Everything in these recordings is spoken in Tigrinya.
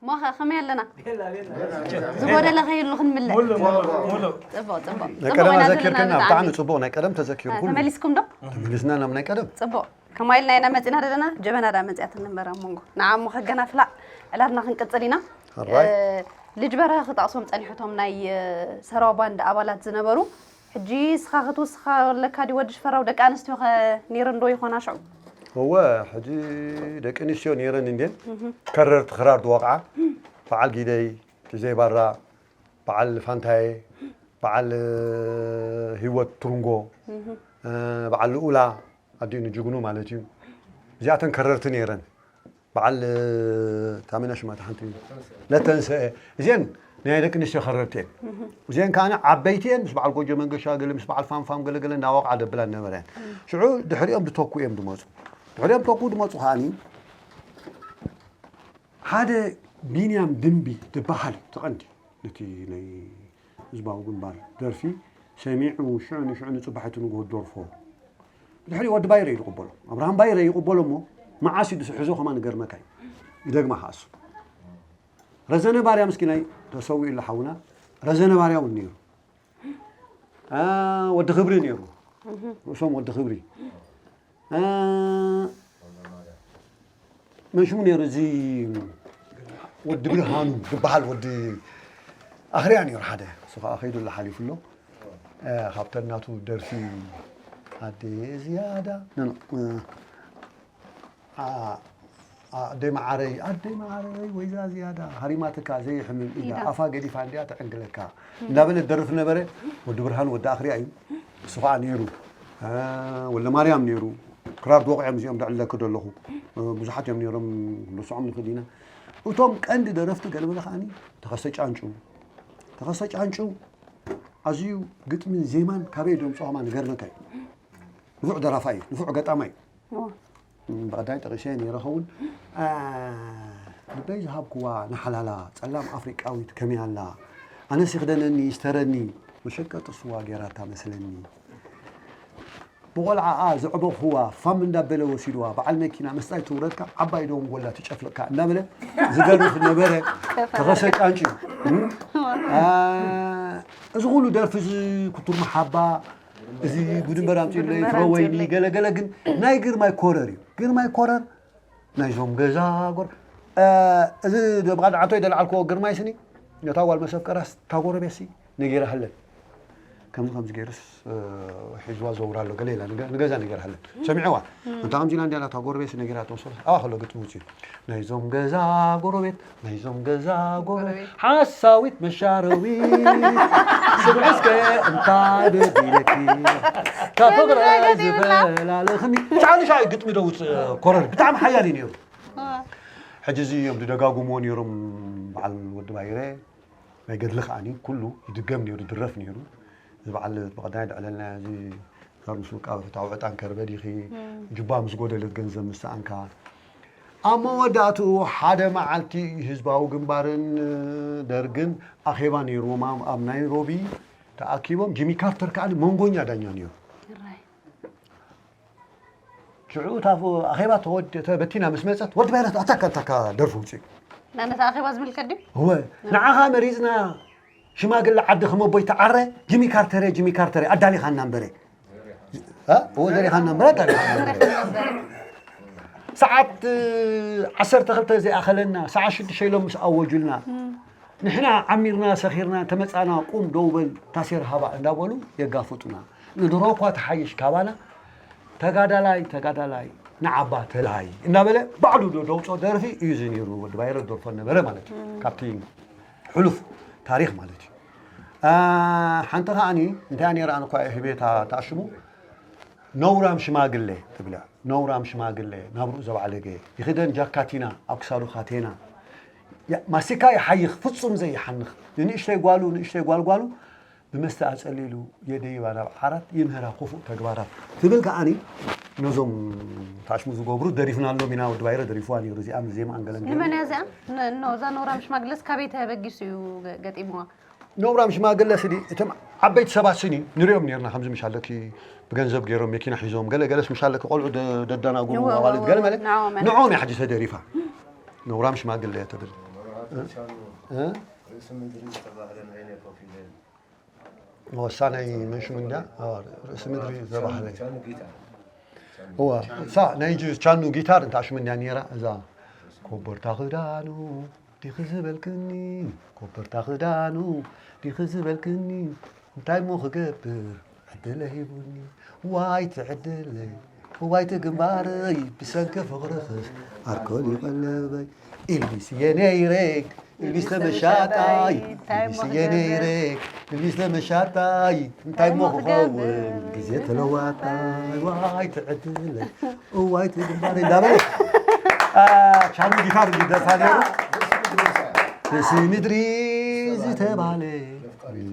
ሞኸ ከመይ ኣለና? ዝጎደለ ከይህሉ ክንምልእ። ሙሉ፣ ሙሉ፣ ሙሉ። ጽቡቕ፣ ጽቡቕ። ናይ ጽቡቕ ቀደም ኢና ዘለና ኣዘኪርክና፣ ዘለና ብጣዕሚ ኣሊ። ጽቡቕ። ናይ ቀደም ተዘኪሩ እ፣ ኩሉ። ተመሊስኩም ዶ? ተመሊስና ናብ ናይ ቀደም። ጽቡቕ። ከማይ ኢልና ኢና መጺና ዘለና፣ ጀበና ዳ መጺኣት ንንበር ኣብ መንጎ። ንዓ እሞ ከገናፍላ ዕላልና ክንቅጽል ኢና። ኣራይ። እ፣ ልጅ በርሀ ክጠቕሶም ጸኒሑ፣ እቶም ናይ፣ እ፣ ሰራው ባንድ ኣባላት ዝነበሩ። ሕጂ እስኻ ክትውስኻ ኣለካ ድዩ ወዲ ሽፈራው? ደቂ ኣንስትዮ ኸ ነይረን ዶ ይኾና ሽዑ? እወ፣ ሕጂ ደቂ ኣንስትዮ ነይረን እንድየን። እህ። ከረርቲ ክራር ዝወቕዓ፣ በዓል ጊደይ፣ እቲ ዘይባራ፣ በዓል ፋንታየ፣ በዓል፣ እ፣ ህይወት ትሩንጎ፣ እህ። እ፣ በዓል ልኡላ፣ ኣዲኡ ንጅግኑ ማለት እዩ። እዚኣተን ከረርቲ ነይረን። በዓል፣ እ፣ ታመና ሽማ እታ ሓንቲ? ለተንሰኤ። እዚአን ናይ ደቂ ኣንስትዮ ከረርቲ እየን። እህ። እዚአን ከኣ ዓበይቲ እየን፣ ምስ በዓል ጎጆ መንገሻ ገለ፣ ምስ በዓል ፋምፋም ገለ ገለ እንዳወቕዓ ደብላ ነበረ እየን። እህ። ሽዑ ድሕሪኦም ዝተኩ እዮም ዝመጹ። ድሕሪኦም ተኩ ዝመጹ ከኣኒ ሓደ ቢንያም ድንቢ ዝበሃል እቲ ቀንዲ ነቲ ናይ ህዝባዊ ግንባር ደርፊ ሰሚዑ ሽዑ ንሽዑ ንጽባሒቱ ንግሆ ደርፎ። ብድሕሪኡ ወዲ ባይረ እዩ ዝቕበሎ። ኣብርሃም ባይረ ይቕበሎ እሞ መዓስ እዩ ዝሕዞ ከማን ይገርመካ እዩ። ይደግማ ከኣ እሱ። ረዘነ ባርያ ምስኪናይ ተሰዊኡ ኣሎ ሓውና። ረዘነ ባርያ እውን ነይሩ። አ፣ ወዲ ክብሪ ነይሩ። እህ። ርእሶም ወዲ ክብሪ። አ፣ መን ሽሙ ነይሩ? እዚ ወዲ ብርሃኑ ዝበሃል ወዲ ኣኽርያ ነይሩ ሓደ። እሱ ኸዓ ከይዱ ኣሎ፣ ሓሊፉ ኣሎ። አ፣ ካብተን ናቱ ደርፊ ኣደ ዝያዳ፣ ኖ፣ ኖ፣ እ፣ ኣ-፣ ኣደይ መዓረይ፣ ኣደይ መዓረይ፣ ወይዛ ዝያዳ፣ ሃሪማትካ ዘይሕምም ኢዳ፣ ኢዳ። ኣፋ ገዲፋ እንድያ ትዕንግለካ። እም። እንዳበለ ደርፍ ነበረ። ወዲ ብርሃን ወዲ ኣኽርያ እዩ። እሱ ኸዓ ነይሩ። እ፣ ወልደ ማርያም ነይሩ። ክራር ዝወቕዖም እዚኦም ደዕለኪ ደለኹ። እ፣ ብዙሓት እዮም ነይሮም፣ ክንርስዖም ንኽእል ኢና። እቶም ቀንዲ ደረፍቲ ገለ መለ ኸዓኒ ተኸስተ ጫንጩ። ተኸስተ ጫንጩ ኣዝዩ ግጥምን ዜማን ካበይ ደምፅኦ ኸማ ንገርነካ እዩ። ንፉዕ ደራፋይ እዩ፣ ንፉዕ ገጣማይ እዩ። እዋ። እም፣ ብቐዳይ ጠቒሰ ነይረ ኸውን። አ፣ ልበይ ዝሃብክዋ ንሓላላ፣ ጸላም ኣፍሪቃዊት ከመይ ኣላ? ኣነስ ይኽደነኒ፣ ይስተረኒ፣ መሸቀጢ ስዋ ጌራታ መስለኒ። ብቖልዓኣ ዘዕበኹዋ፣ ፋም እንዳበለ ወሲድዋ፣ በዓል መኪና መስጣይ ትውረድካ፣ ዓባይ ደንጎላ ትጨፍልቕካ እንዳበለ ዝደርፍ ነበረ። ተኸሰ ጫንጭ። እም? አ፣ እዚ ኩሉ ደርፊ እዚ ክቱር መሓባ፣ እዚ ጉድንበር ኣምጺኡለይ፣ ጉድንበር ፍረ ወይኒ፣ ኣምጺኡለይ። ገለ ገለ ግን ናይ ግርማይ ኮረር እዩ። ግርማይ ኮረር ናይዞም ገዛ ጎር-፣ እ፣ እዚ ብቐድዓቶ ይደልዓልክዎ ግርማይ ስኒ፣ ነታ ጓል መሰብ ቀራስ፣ እታ ጎረቤትሲ ነጊራሃለን። ከምዚ ከምዚ ገይሩስ፣ እ፣ ሒዝዋ ዘውር ኣሎ፣ ገለ ኢላ ንገ-፣ ንገዛ ነጊራሃለን። ሰሚዕዋ። እም። እንታ ከምዚ ኢላ እንዲያ እታ ጎረቤትሲ ነጊራቶ፣ ኣዋ ከሎ ግጥሚ ውፅኡ። ናይዞም ገዛ ጎረቤት ናይዞም ገዛ ጎረቤት ጎረቤት። ሓሳዊት መሻረዊት። ስምዒ እስከ እንታይ በዲለኪ? ካብ ፍቕረይ ዝፈላለኽኒ። ሻዕ ንሻዕ ግጥሚ ደውፅ ኮረር ብጣዕሚ ሓያል እዩ ነይሩ። ዋ። ሕጂ እዚ እዮም ዝደጋግምዎ ነይሮም በዓል ወዲ ባይረ። ናይ ገድሊ ከዓኒ ኩሉ ይድገም ነይሩ፣ ይድረፍ ነይሩ። እዚ በዓል ብቐዳይ ድዕለልና እዚ ካብ ምስ ውቃብ ፍታው ዕጣን ከርበዲኺ፣ እም። ጁባ ምስ ጎደለት ገንዘብ ምስ ሰኣንካ። ኣብ መወዳእትኡ ሓደ መዓልቲ ህዝባዊ ግንባርን ደርግን ኣኼባ ነይርዎም ኣብ፣ ኣብ ናይሮቢ ተኣኪቦም። ጂሚ ካርተር ከኣ መንጎኛ ዳኛ ነይሩ። እራይ። ሽዑ እታ ኣኼባ ተወድ-፣ ተበቲና ምስ መጸት፣ ወዲ ባይረ ኣታካ፣ ኣታካ ደርፊ ውጽእ። ናነታ ኣኼባ ዝምልከት ድዩ? እወ፣ ንዓኻ መሪጽና ሽማግለ ዓዲ ከም ኣቦይ ተዓረ፣ ጂሚ ካርተር እየ፣ ጂሚ ካርተር እየ፣ ኣዳሊኻና እምበረ። እ? እወ፣ ዘሪኻና እምበረ፣ ኣዳሊኻና እምበረ። ሰዓት፣ እ፣ ዓሰርተ ክልተ ዘይኣኸለና፣ ሰዓት ሽዱሽተ ኢሎም ምስ ኣወጁልና፣ እም። ንሕና ዓሚርና፣ ሰኺርና፣ ተመጻና፣ ቁም፣ ደው በል፣ ታሴር ሃባ እንዳበሉ የጋፍጡና። ንድሮ እኳ ትሓይሽ ካባና፣ ተጋዳላይ፣ ተጋዳላይ፣ ንዓባ ተላይ እንዳበለ ባዕሉ ዶ ደውጾ ደርፊ እዩ እዚ ነይሩ፣ ወዲ ባይረ ደርፎ ነበረ ማለት እዩ። እም። ካብቲ ሕሉፍ ታሪኽ ማለት እዩ። አ፣ ሓንቲ ከኣኒ እንታይ ነይራ፣ ኣነ እኳ እየ ህቤታ ተኣሽሙ፣ ነውራም ሽማግለ ትብላ። ነውራም ሽማግለ፣ ናብርኡ ዘባዕለገ፣ ይኽደን ጃካቲና፣ ኣብ ክሳዱ ካቴና። ያ-፣ ማስቲካ ይሓይኽ፣ ፍጹም ዘይሓንኽ። ንንእሽተይ ጓሉ፣ ንእሽተይ ጓልጓሉ፣ ብመስተ ኣጸሊሉ የደይባ ናብ ዓራት ይምህራ ክፉእ ተግባራት ትብል ከኣኒ ነዞም ታሽሙ ዝገብሩ ደሪፍናሎም ኢና። ወዲ ባይረ ደሪፍዋ ነይሩ እዚኣ ምስ ዜማኣን ገለን ገይሩ። ንመን እያ እዚኣ? ን- ኖ እዛ ነውራም ሽማግለስ ካበይ ተበጊሱ እዩ ገ- ገጢምዋ? ነውራም ሽማግለ ስዲ እቶም ዓበይቲ ሰባት ስኒ ንሪኦም ነርና ከምዚ ምሽ ኣለኪ ብገንዘብ ገይሮም መኪና ሒዞም ገለ ገለስ ምሽ ኣለኪ ቆልዑ ደ- ደዳናጉ እወ፣ ኣዋልድ እወ፣ ገለ ማለት ንዕኦም እያ። ንዕኦም እያ ሕጂ ተደሪፋ። ነውራም ሽማግለ እያ ተብል። እ? ርእሲ ምድሪ ዝተባህለ ናይ ናይ ኮፍ ኢለ ወሳናይ መን ሽሙ እንድያ? ኣዎ፣ ርእሲ ምድሪ ዝተባህለ። ቻኑ ጊታር እዋ፣ እሳ ናይ ጂ- ቻኑ ጊታር እንታ ሽሙ እንድያ ነይራ እዛ ኮበርታ ክዳኑ ዲኺ ዝበልክኒ ኮበርታ ክዳኑ ዲኺ ዝበልክኒ እንታይ እሞ ክገብር ዕድለ ሂቡኒ ዋይ ትዕድለይ እዋይ ትግንባረይ ብሰንኪ ፍቕርኽስ ኣርኮል ይቐለበይ ኢልቢስ እየ ነይረ ኢልቢስ ተመሻጣይ ኢልቢስ እየ ነይረ ኢልቢስ ተመሻጣይ እንታይ እሞ ክኸውን ግዜ ተለዋጣይ ዋይ ትዕድለይ እዋይ ትግንባረይ እንዳበለ ቻኑ ጊታር እንዲደርፋ ነይሩ ርእሲ ምድሪ ዝተባለ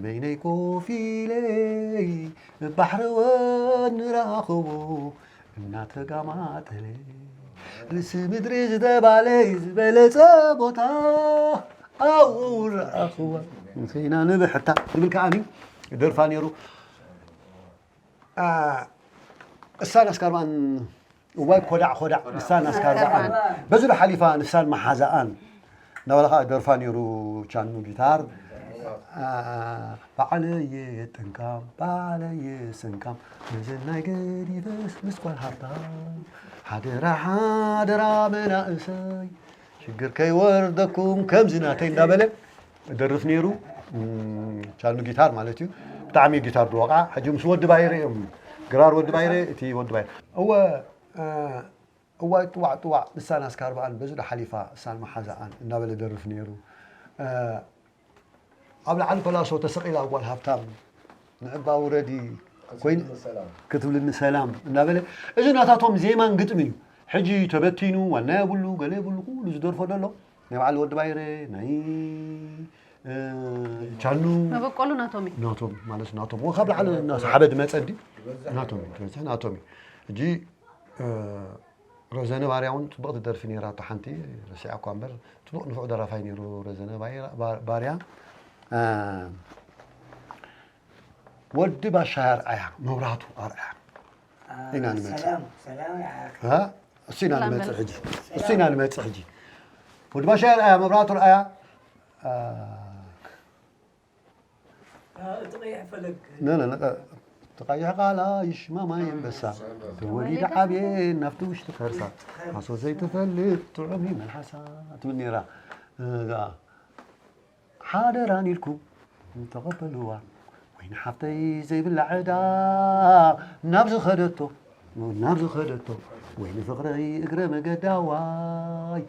በይነይ ኮፍ ኢለይ ባሕሪ ወን ንረኣኽዎ እናተጋማጠለ ርእሲ ምድሪ ዝተባለ ዝበለፀ ቦታ ኣብኡ ረኣኽዋ ንኸይና ንብሕታ ትብል ከዓኒ ደርፋ ነይሩ እሳን ኣስካርባን እዋይ ኮዳዕ ኮዳዕ ንሳን ኣስካርባኣን በዚ ዶ ሓሊፋ ንሳን መሓዛኣን እናበለ ከዓ ደርፋ ነይሩ ቻኑ ጊታር ባዕለየ ጠንካም ባዕለየ ሰንካም መዘናይ ገዲፈስ ምስ ጓል ሃብታም ሓደራ ሓደራ መናእሰይ ሽግር ከይወርደኩም ከምዚ ናተይ እንዳበለ ደርፍ ነይሩ ቻኑ ጊታር ማለት እዩ ብጣዕሚ ጊታር ድወቃ ሕጂ ምስ ወዲ ባይረ እዮም ግራር ወዲ ባይረ እቲ ወዲ ባይረ እወ እዋይ ጥዋዕ ጥዋዕ ንሳን ኣስካርባኣን በዚ ዶ ሓሊፋ እሳን መሓዛኣን እናበለ ደርፍ ነይሩ ኣብ ላዕሊ ፈላሶ ተሰቒላ ጓል ሃብታም ንዕባ ውረዲ ኮይን ክትብልኒ ሰላም እናበለ እዚ ናታቶም ዜማን ግጥሚ እዩ ሕጂ ተበቲኑ ዋና የብሉ ገለ የብሉ ኩሉ ዝደርፎ ደሎ ናይ በዓል ወዲ ባይረ ናይ ቻኑ መበቆሉ ናቶም እዩ ናቶም ማለት ናቶም ካብ ላዕሊ እናሰሓበ ድመፀ እንዲ ናቶም እዩ ትበፅሕ ናቶም እዩ እጂ ረዘነ ባርያ እውን ፅቡቕ ትደርፊ ነይራ እታ ሓንቲ ረሲዓ እኳ እምበር ፅቡቕ ንፉዕ ደራፋይ ነይሩ ረዘነ ባርያ ወዲ ባሻይ ኣርኣያ መብራህቱ ኣርኣያ ኢና ንመፅእ እሱ ኢና ንመፅእ ሕጂ እሱ ኢና ንመፅእ ሕጂ ወዲ ባሻይ ኣርኣያ መብራህቱ ኣርኣያ እቲ ቀይሕ ፈለግ ትቐይሕ ቃላ ይሽማማይ ኣንበሳ ተወሊደ ዓብየ ናብቲ ውሽጢ ከርሳ ሓሶት ዘይትፈልጥ ጥዑም እዩ መልሓሳ ትብል ነይራ እዛ ሓደራን ኢልኩም ተቐበልዋ ወይኒ ሓፍተይ ዘይብላ ዕዳ ናብ ዝኸደቶ ናብ ዝኸደቶ ወይኒ ፍቕረይ እግረ መገዳዋይ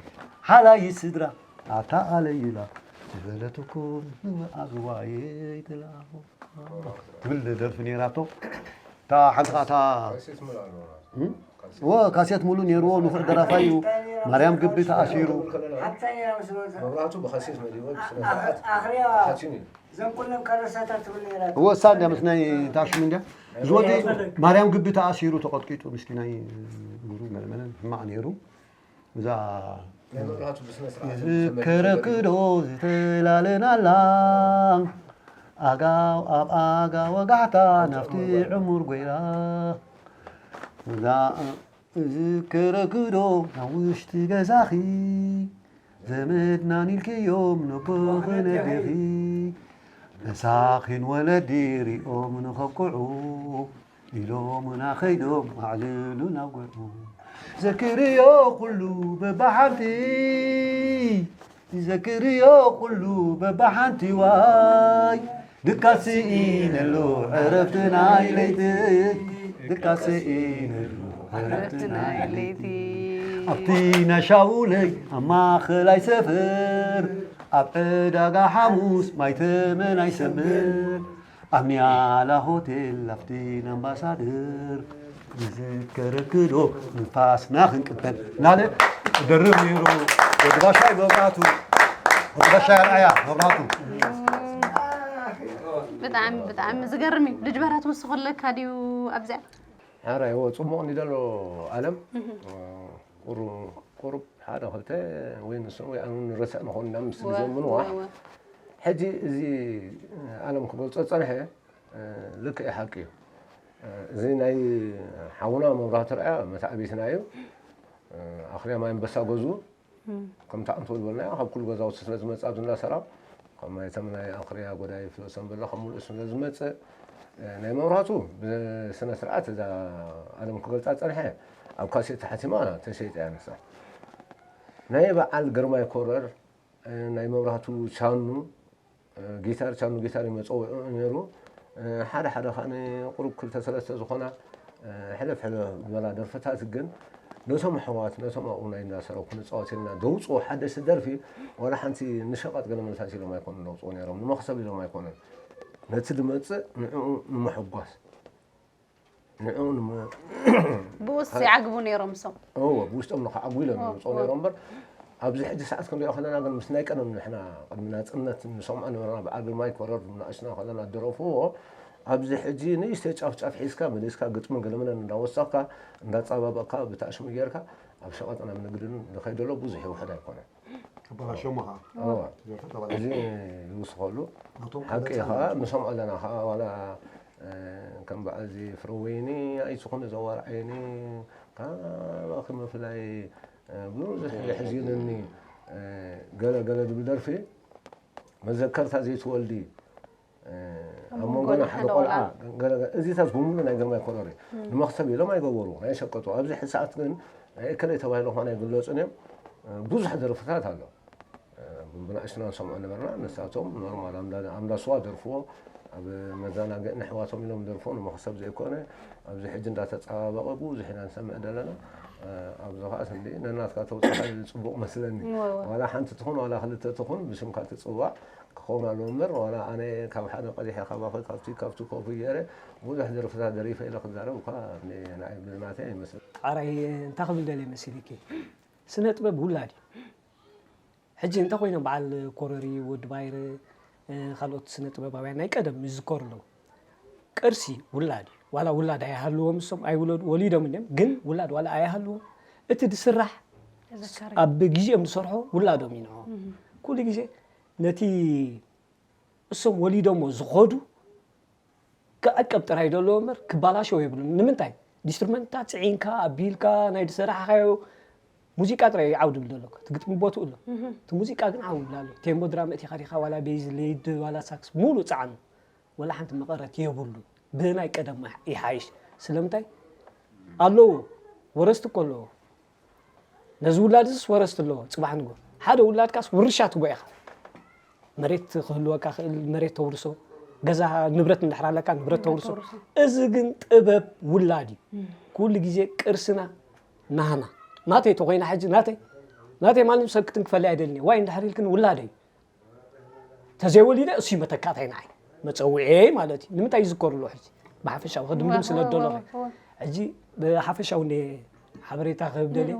ሓላይ ስድራ ኣታ ኣለይላ ዝበለትኩም ንብኣዝዋየይ ትልኣኹ ትብል ደርፊ ነይራቶ እታ ሓንቲ ከዓታ እወ ካሴት ሙሉ ነይርዎ ንፉዕ ደራፋይ እዩ ማርያም ግቢ ተኣሲሩ መብራህቱ ብካሴት መዲቦ ብስነስርዓት ሓቲሙ እዩ ዘን ኩለን ከረሳታት ትብል ነይራ እወ እሳ እንድያ ምስ ናይ ታሽሙ እንድያ እዚ ወዲ ማርያም ግቢ ተኣሲሩ ተቐጥቂጡ ምስኪናይ እግሩ መለመለን ሕማቕ ነይሩ እዛ ዝከረክዶ ዝተላለናላ ኣጋው ኣብ ኣጋ ወጋሕታ ናብቲ ዕሙር ጎይራ እዛ ዝከረክዶ ናብ ውሽጢ ገዛኺ ዘመድናን ኢልክዮም ነቦኺ ነዴኺ መሳኺን ወለዲ ሪኦም ንኸብቅዑ ኢሎምና ኸይዶም ኣዕልሉ ናብ ጎርኡ ዘክርዮ ኩሉ በባሓንቲ ዘክርዮ ኩሉ በባሓንቲ ዋይ ድቃስ ኢነሉ ዕረፍቲ ናይ ለይቲ ድቃስ ኢነሉ ዕረፍቲ ናይ ለይቲ ኣብቲ ናይ ሻውለይ ኣብ ማእኸላይ ሰፈር ኣብ ዕዳጋ ሓሙስ ማይተመን ኣይሰምር ኣብ ኒያላ ሆቴል ኣብቲ ኣምባሳደር ይዝከረኪ ዶ ንፋስና ክንቅበል እናለ ደርብ ነይሩ ወዲ ባሻይ መብራቱ ወዲ ባሻይ ኣርኣያ መብራቱ ብጣዕሚ ብጣዕሚ ዝገርም እዩ። ልጅበራ ትውስኸለካ ድዩ ኣብዚኣ? ሓራይ እዎ፣ ጽቡቕ እንዲ ዘሎ ኣለም። ቁሩ- ቁሩብ ሓደ ክልተ ወይ ንሱ ወይ ኣነ ንረስዕ ንኸውን ኢና ምስ ዝጀምርዋ። ሕጂ እዚ ኣለም ክገልጾ ጸንሐ፣ ልክዕ ሓቂ እዩ። እዚ ናይ ሓውና መብራህቱ ርኣያ መታዕቢትና እዩ። ኣኽርያ ማይ ኣንበሳ ገዝኡ ከምታ እንተው ዝበልናዮ ካብ ኩሉ ገዛውቲ ስለ ዝመጽእ ኣብዚ እንዳሰራው ካብ ማይ ተምናይ ኣኽርያ ጎዳይ ፍለሰንበሎ ካብ ሙሉእ ስለ ዝመጽእ ናይ መብራህቱ ብስነ ስርዓት እዛ ኣለም ክገልጻ ጸንሐ ኣብ ካሴት ተሓቲማ ተሸይጣ እያ ንሳ። ናይ በዓል ግርማይ ኮረር ናይ መብራህቱ ቻኑ ጊታር ቻኑ ጊታር እዩ መጸውዒኡ ነይሩ። ሓደ ሓደ ከኣ ቁሩብ ክልተ ሰለስተ ዝኾና ሕልፍ ሕልፍ ዝበላ ደርፍታት ግን ነቶም ኣሕዋት ነቶም ኣብኡ ናይ እንዳሰረው ክንጻወት ኢልና ደውፅዎ ሓደሽቲ ደርፊ ዋላ ሓንቲ ንሸቐጥ ገለ መልታት ኢሎም ኣይኮኑን ደውፅዎ ነይሮም፣ ንመኽሰብ ኢሎም ኣይኮኑን። ነቲ ዝመፅእ ንዕኡ ንምሕጓስ ንዕኡ ንመ- ብኡስ ይዓግቡ ነይሮም እሶም። እዎ ብውሽጦም ንኽዓጉ ኢሎም ይመፅኡ ነይሮም እምበር ኣብዚ ሕጂ ሰዓት ክንሪኦ ከለና ግን ምስ ናይ ቀደም ንሕና ቅድሚ ናፅነት ንሰምዖ ነበርና በዓል ግርማይ ኮረር ንኣሽና ከለና ዝደረፍዎ ኣብዚ ሕጂ ንእሽተይ ጫፍ ጫፍ ሒዝካ መሊስካ ግጥምን ገለመለን እንዳወሰኽካ እንዳፃባበቕካ ብታእሽሙ ጌርካ ኣብ ሸቐጥን ኣብ ንግድን ዝኸይድ ዘሎ ብዙሕ ይውሕድ ኣይኮነን። ክበላሸሞ ከዓ እዎ ዘፈጠራ እዚ ይውስኸሉ ነቶም ሓቂ ቀለፃ ከዓ ንሰምዖ ኣለና ከዓ ዋላ ከም በዓል እዚ ፍረወይኒ ኣይትኹን ዘዋርዓይኒ ካባኺ ምፍላይ ብዙሕ የሕዚኑኒ ገለ ገለ ዝብል ደርፊ መዘከርታ ዘይትወልዲ ኣብ መንጎና ሓደ ቆልዓ እዚታት ብምሉ ናይ ግርማይ ኮረር እዩ። ንመኽሰብ ኢሎም ኣይገበሩ ኣይሸቀጡ ኣብዚ ሕዚ ሰዓት ግን ናይ እከለይ ተባሂሎ ኾነ ኣይግለፁን እዮም። ብዙሕ ደርፍታት ኣሎ ብናእሽና ንሰምዖ ነበርና። ንሳቶም ኖርማል ኣምዳ ስዋ ደርፍዎ ኣብ መዘናግዒ ንሕዋቶም ኢሎም ደርፍዎ ንመኽሰብ ዘይኮነ ኣብዚ ሕጂ እንዳተፀባበቐ ብዙሕ ኢና ንሰምዕ ዘለና። ኣብዚ ከዓ ስንዲ ነናትካ ተውፅኻ ፅቡቕ መስለኒ። ዋላ ሓንቲ ትኹን ዋላ ክልተ ትኹን ብሽምካ ትፅዋዕ ክኸውን ኣለዎ እምበር ዋላ ኣነ ካብ ሓደ ቀዲሐ ካባኸ ካብቲ ካብቲ ኮፍ ገይረ ብዙሕ ደርፍታት ደሪፈ ኢለ ክዛረብ እኳ ንዓይ ብናተይ ኣይመስል። ኣራይ እንታይ ክብል ደልየ መሲልኪ? ስነ ጥበብ ውላድ እዩ። ሕጂ እንተ ኮይኖም በዓል ኮረሪ፣ ወዲ ባይረ፣ ካልኦት ስነ ጥበባውያን ናይ ቀደም ይዝከሩ ኣለዉ። ቅርሲ ውላድ እዩ። ዋላ ውላድ ኣይሃልዎም እሶም ኣይውለዱ ወሊዶም እንዲም ግን ውላድ ዋላ ኣይሃልዎም እቲ ዝስራሕ ኣብ ግዜኦም ዝሰርሖ ውላዶም እዩ ንዕኦም። ኩሉ ግዜ ነቲ እሶም ወሊዶሞ ዝኸዱ ክዕቀብ ጥራይ ዘለዎ እምበር ክባላሸው የብሉን። ንምንታይ? ኢንስትሩመንትታት ፅዒንካ ኣቢልካ ናይ ዝሰራሕኻዮ ሙዚቃ ጥራይ እዩ ዓው ድብል ዘሎ። እቲ ግጥሚ ቦትኡ ኣሎ። እቲ ሙዚቃ ግን ዓው ይብል ኣሎ። ቴምቦ ድራም እቲኻ ዲኻ ዋላ ቤዝ ሊድ ዋላ ሳክስ ሙሉእ ፀዓኑ። ወላ ሓንቲ መቐረት የብሉ። ብናይ ቀደም ይሓይሽ። ስለምንታይ? ኣለዎ ወረስቲ እኮ ኣለዎ። ነዚ ውላድ እዚስ ወረስቲ ኣለዎ። ፅባሕ ንጎ ሓደ ውላድካስ ውርሻ ትቦ ኢኻ። መሬት ክህልወካ ክእል መሬት ተውርሶ፣ ገዛ ንብረት እንድሕር ኣለካ ንብረት ተውርሶ። እዚ ግን ጥበብ ውላድ እዩ። ኩሉ ግዜ ቅርስና ናህና ናተይ ተኮይና ሕጂ ናተይ ናተይ ማንም ሰብ ክትንክፈለይ ኣይደልን ዋይ እንድሕር ኢልክን ውላደይ ተዘይወሊደ እሱ መተካእታይ ንዓይ መፀውዒ ማለት እዩ። ንምንታይ ይዝከሩ ኣለዉ ሕጂ ብሓፈሻዊ ክድምድም ስለ ደለኹ ሕጂ ብሓፈሻዊ እንደ ሓበሬታ ክህብ ደልየ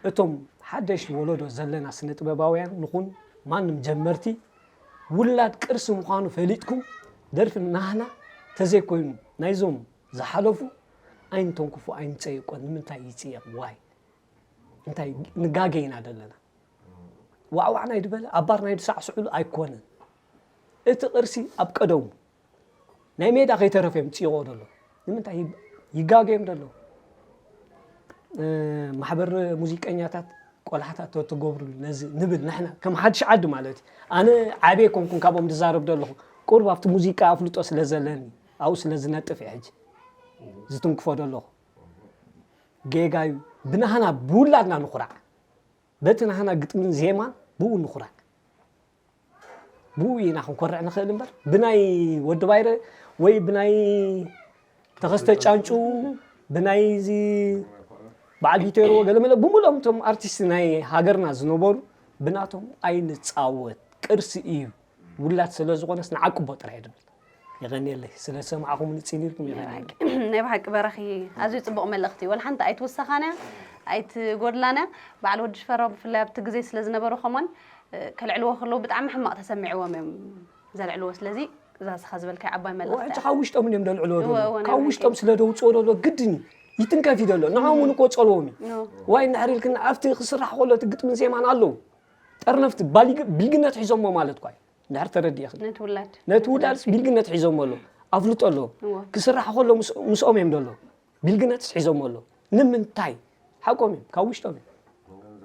እቶም ሓደሽ ወለዶ ዘለና ስነ ጥበባውያን ንኹን ማንም ጀመርቲ ውላድ ቅርሲ ምዃኑ ፈሊጥኩም ደርፊ ናህና ተዘይኮይኑ ናይዞም ዝሓለፉ ኣይንተንክፉ ኣይንፀይቆ ንምንታይ ይፅየቕ ዋይ እንታይ ንጋገ ኢና ዘለና ዋዕዋዕ ናይ ድበለ ኣባር ናይ ድሳዕስዕሉ ኣይኮነን እቲ ቅርሲ ኣብ ቀደሙ ናይ ሜዳ ከይተረፈ እዮም ፅይቆ ደሎ ንምንታይ ይጋገ እዮም ደሎ ማሕበር ሙዚቀኛታት ቆልሓታት ተትገብሩሉ ነዚ ንብል ንሕና ከም ሓድሽ ዓዲ ማለት እዩ ኣነ ዓብየ ኮንኩን ካብኦም ዝዛረብ ደለኹ ቁርብ ኣብቲ ሙዚቃ ኣፍልጦ ስለ ዘለኒ ኣብኡ ስለ ዝነጥፍ እየ ሕጂ ዝትንክፎ ደለኹ ጌጋ እዩ ብናህና ብውላድና ንኹራዕ በቲ ናህና ግጥምን ዜማን ብኡ ንኹራዕ ብኡ ኢና ክንኮርዕ ንኽእል እምበር ብናይ ወዲ ባይረ ወይ ብናይ ተኸስተ ጫንጩ ብናይ እዚ በዓል ቢቴሮ ገለመለ ብምሎም እቶም ኣርቲስት ናይ ሃገርና ዝነበሩ ብናቶም ኣይንፃወት ቅርሲ እዩ ውላድ ስለ ዝኾነስ ንዓቅቦ ጥራይ ድብል የቐንየለይ ስለ ዝሰማዕኹም ንፅን ኢልኩም የቐንየለይ ናይ ብሓቂ በራኺ ኣዝዩ ፅቡቕ መልእኽቲ እዩ ወላ ሓንቲ ኣይትውሰኻን እያ ኣይትጎድላን እያ በዓል ወዲ ሽፈራው ብፍላይ ኣብቲ ግዜ ስለ ዝነበሩ ከማን ከልዕልዎ ከለዉ ብጣዕሚ ሕማቕ ተሰሚዕዎም እዮም ዘልዕልዎ ስለዚ እዛ ስኻ ዝበልካይ ዓባይ ሕጂ መልእኽቲ ካብ ውሽጦም እዮም ደልዕልዎ እወ፣ ደሎ እወ፣ ናይ ካብ ብሓቂ። ውሽጦም ስለ ደውፅኦ ደሎ ግድን እዩ ይትንከፍ እዩ ደሎ ንዓኦም እውን ቆፀልዎም እዩ እወ። ዋይ እንድሕር ኢልክና ኣብቲ ክስራሕ ከሎ እቲ ግጥምን ዜማን ኣለዉ ጠርነፍቲ ባሊግ- ቢልግነት ሒዞሞ ማለት ኳ እዩ እንድሕር ተረዲእኽኒ ነቲ ውላድ ነቲ ውላድስ ቢልግነት ሒዞሞ ኣለዉ ኣፍልጦ ኣለዎም እወ። ክስራሕ ከሎ ምስ- ምስኦም እዮም ደሎ ቢልግነትስ ሒዞሞ ኣለዉ ንምንታይ ሓቆም እዮም ካብ ውሽጦም እዮም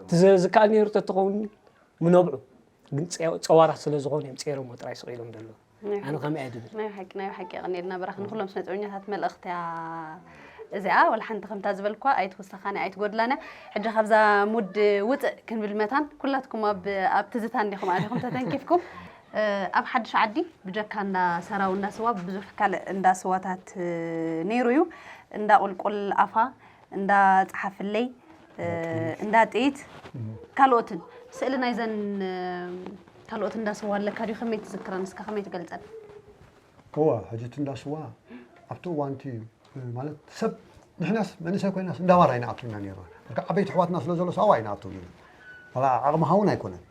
እቲ ዘ- ዝከኣል ነይሩ ተትኸውን ምነብዑ ግን ፀ- ፀዋራት ስለ ዝኾኑ እዮም ፀይሮሞ ጥራይ ስቕ ኢሎም ደሎ ኣነ ከምኡ እየ ድብል ናይ ሓቂ ናይ ሓቂ የቐንየልና በራኽ ንኩሎም ስነ ጥበኛታት መልእኽቲ እያ እዚኣ ወላ ሓንቲ ከምታ ዝበልኳ ኣይትውሰኻን ኣይትጎድላን ሕጂ ካብዛ ሙድ ውፅእ ክንብል መታን ኩላትኩም ኣብ ኣብ ትዝታ እንዲኹም ኣቲኹም ተተንኪፍኩም ኣብ ሓድሽ ዓዲ ብጀካ እንዳ ሰራው እንዳ ስዋ ብዙሕ ካልእ እንዳ ስዋታት ነይሩ እዩ እንዳ ቁልቁል ኣፋ እንዳ ፀሓፍለይ እንዳ ጥይት ካልኦትን ስእሊ ናይዘን ካልኦት እንዳ ስዋ ኣለካ ድዩ ከመይ ትዝክረን እስከ ከመይ ትገልፀን እዋ ሕጂ እቲ እንዳ ስዋ ኣብቲ እዋንቲ ማለት ሰብ ንሕናስ መንእሰይ ኮይናስ እንዳባር ኣይንኣቱ ኢና ነርና በቃ ዓበይቲ ኣሕዋትና ስለ ዘሎ ሳዋ ኣይንኣቱ ኢና ዋላ ዓቕሚ ሃውን ኣይኮነን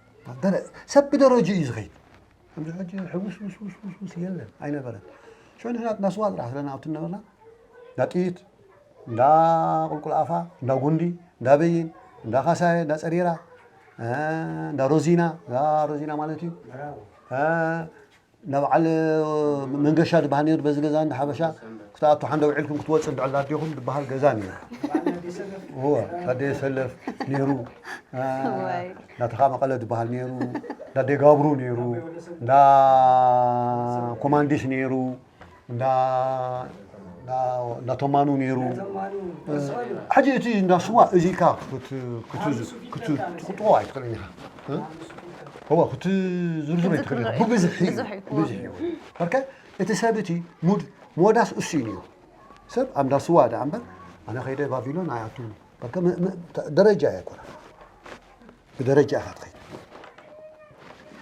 ደረ- ሰብ ብደረጅ እዩ ዝኸይድ ከምዚ ሕጂ ሕውስ ውስ ውስ ውስ ውስ የለን ኣይነበረን ሽዑ ንሕና እንዳ ስዋ ጥራሕ ስለ ንኣቱ ነበርና እንዳ ጥይት እንዳ ቁልቁል ኣፋ እንዳ ጉንዲ እንዳ በይን እንዳ ካሳየ እንዳ ፀሪራ እንዳ ሮዚና እዛ ሮዚና ማለት እዩ እንዳ በዓል መንገሻ ዝበሃል ነይሩ በዚ ገዛ እንዳ ሓበሻ ክትኣቱ ሓንደ ውዒልኩም ክትወፅእ እንድዕል ኣዴኹም ዝበሃል ገዛ ነይሩ እወ ኣደ ሰለፍ ነይሩ እንዳ ተኻ መቐለ ዝበሃል ነይሩ እንዳ ደጋብሩ ነይሩ እንዳ ኮማንዲስ ነይሩ እንዳ እንዳ ተማኑ ነይሩ ሕጂ እቲ እንዳ ስዋ እዚ ኢልካ ክትቁጥዎ ኣይትኽእልን ኢኻ እወ ክትዝርዝሮ ኣይትኽእልን ኢኻ ብብዝሒ እዩ ብዙሕ እዩ በርከ እቲ ሰብ እቲ ሙድ ሞዳስ እሱ እዩ ነይሩ ሰብ ኣብ እንዳ ስዋ ደኣ እምበር ኣነ ከይደ ባቢሎን ኣይኣቱን በርከ ደረጃ ኣይኮነ ብደረጃ ኢኻ ትኸይድ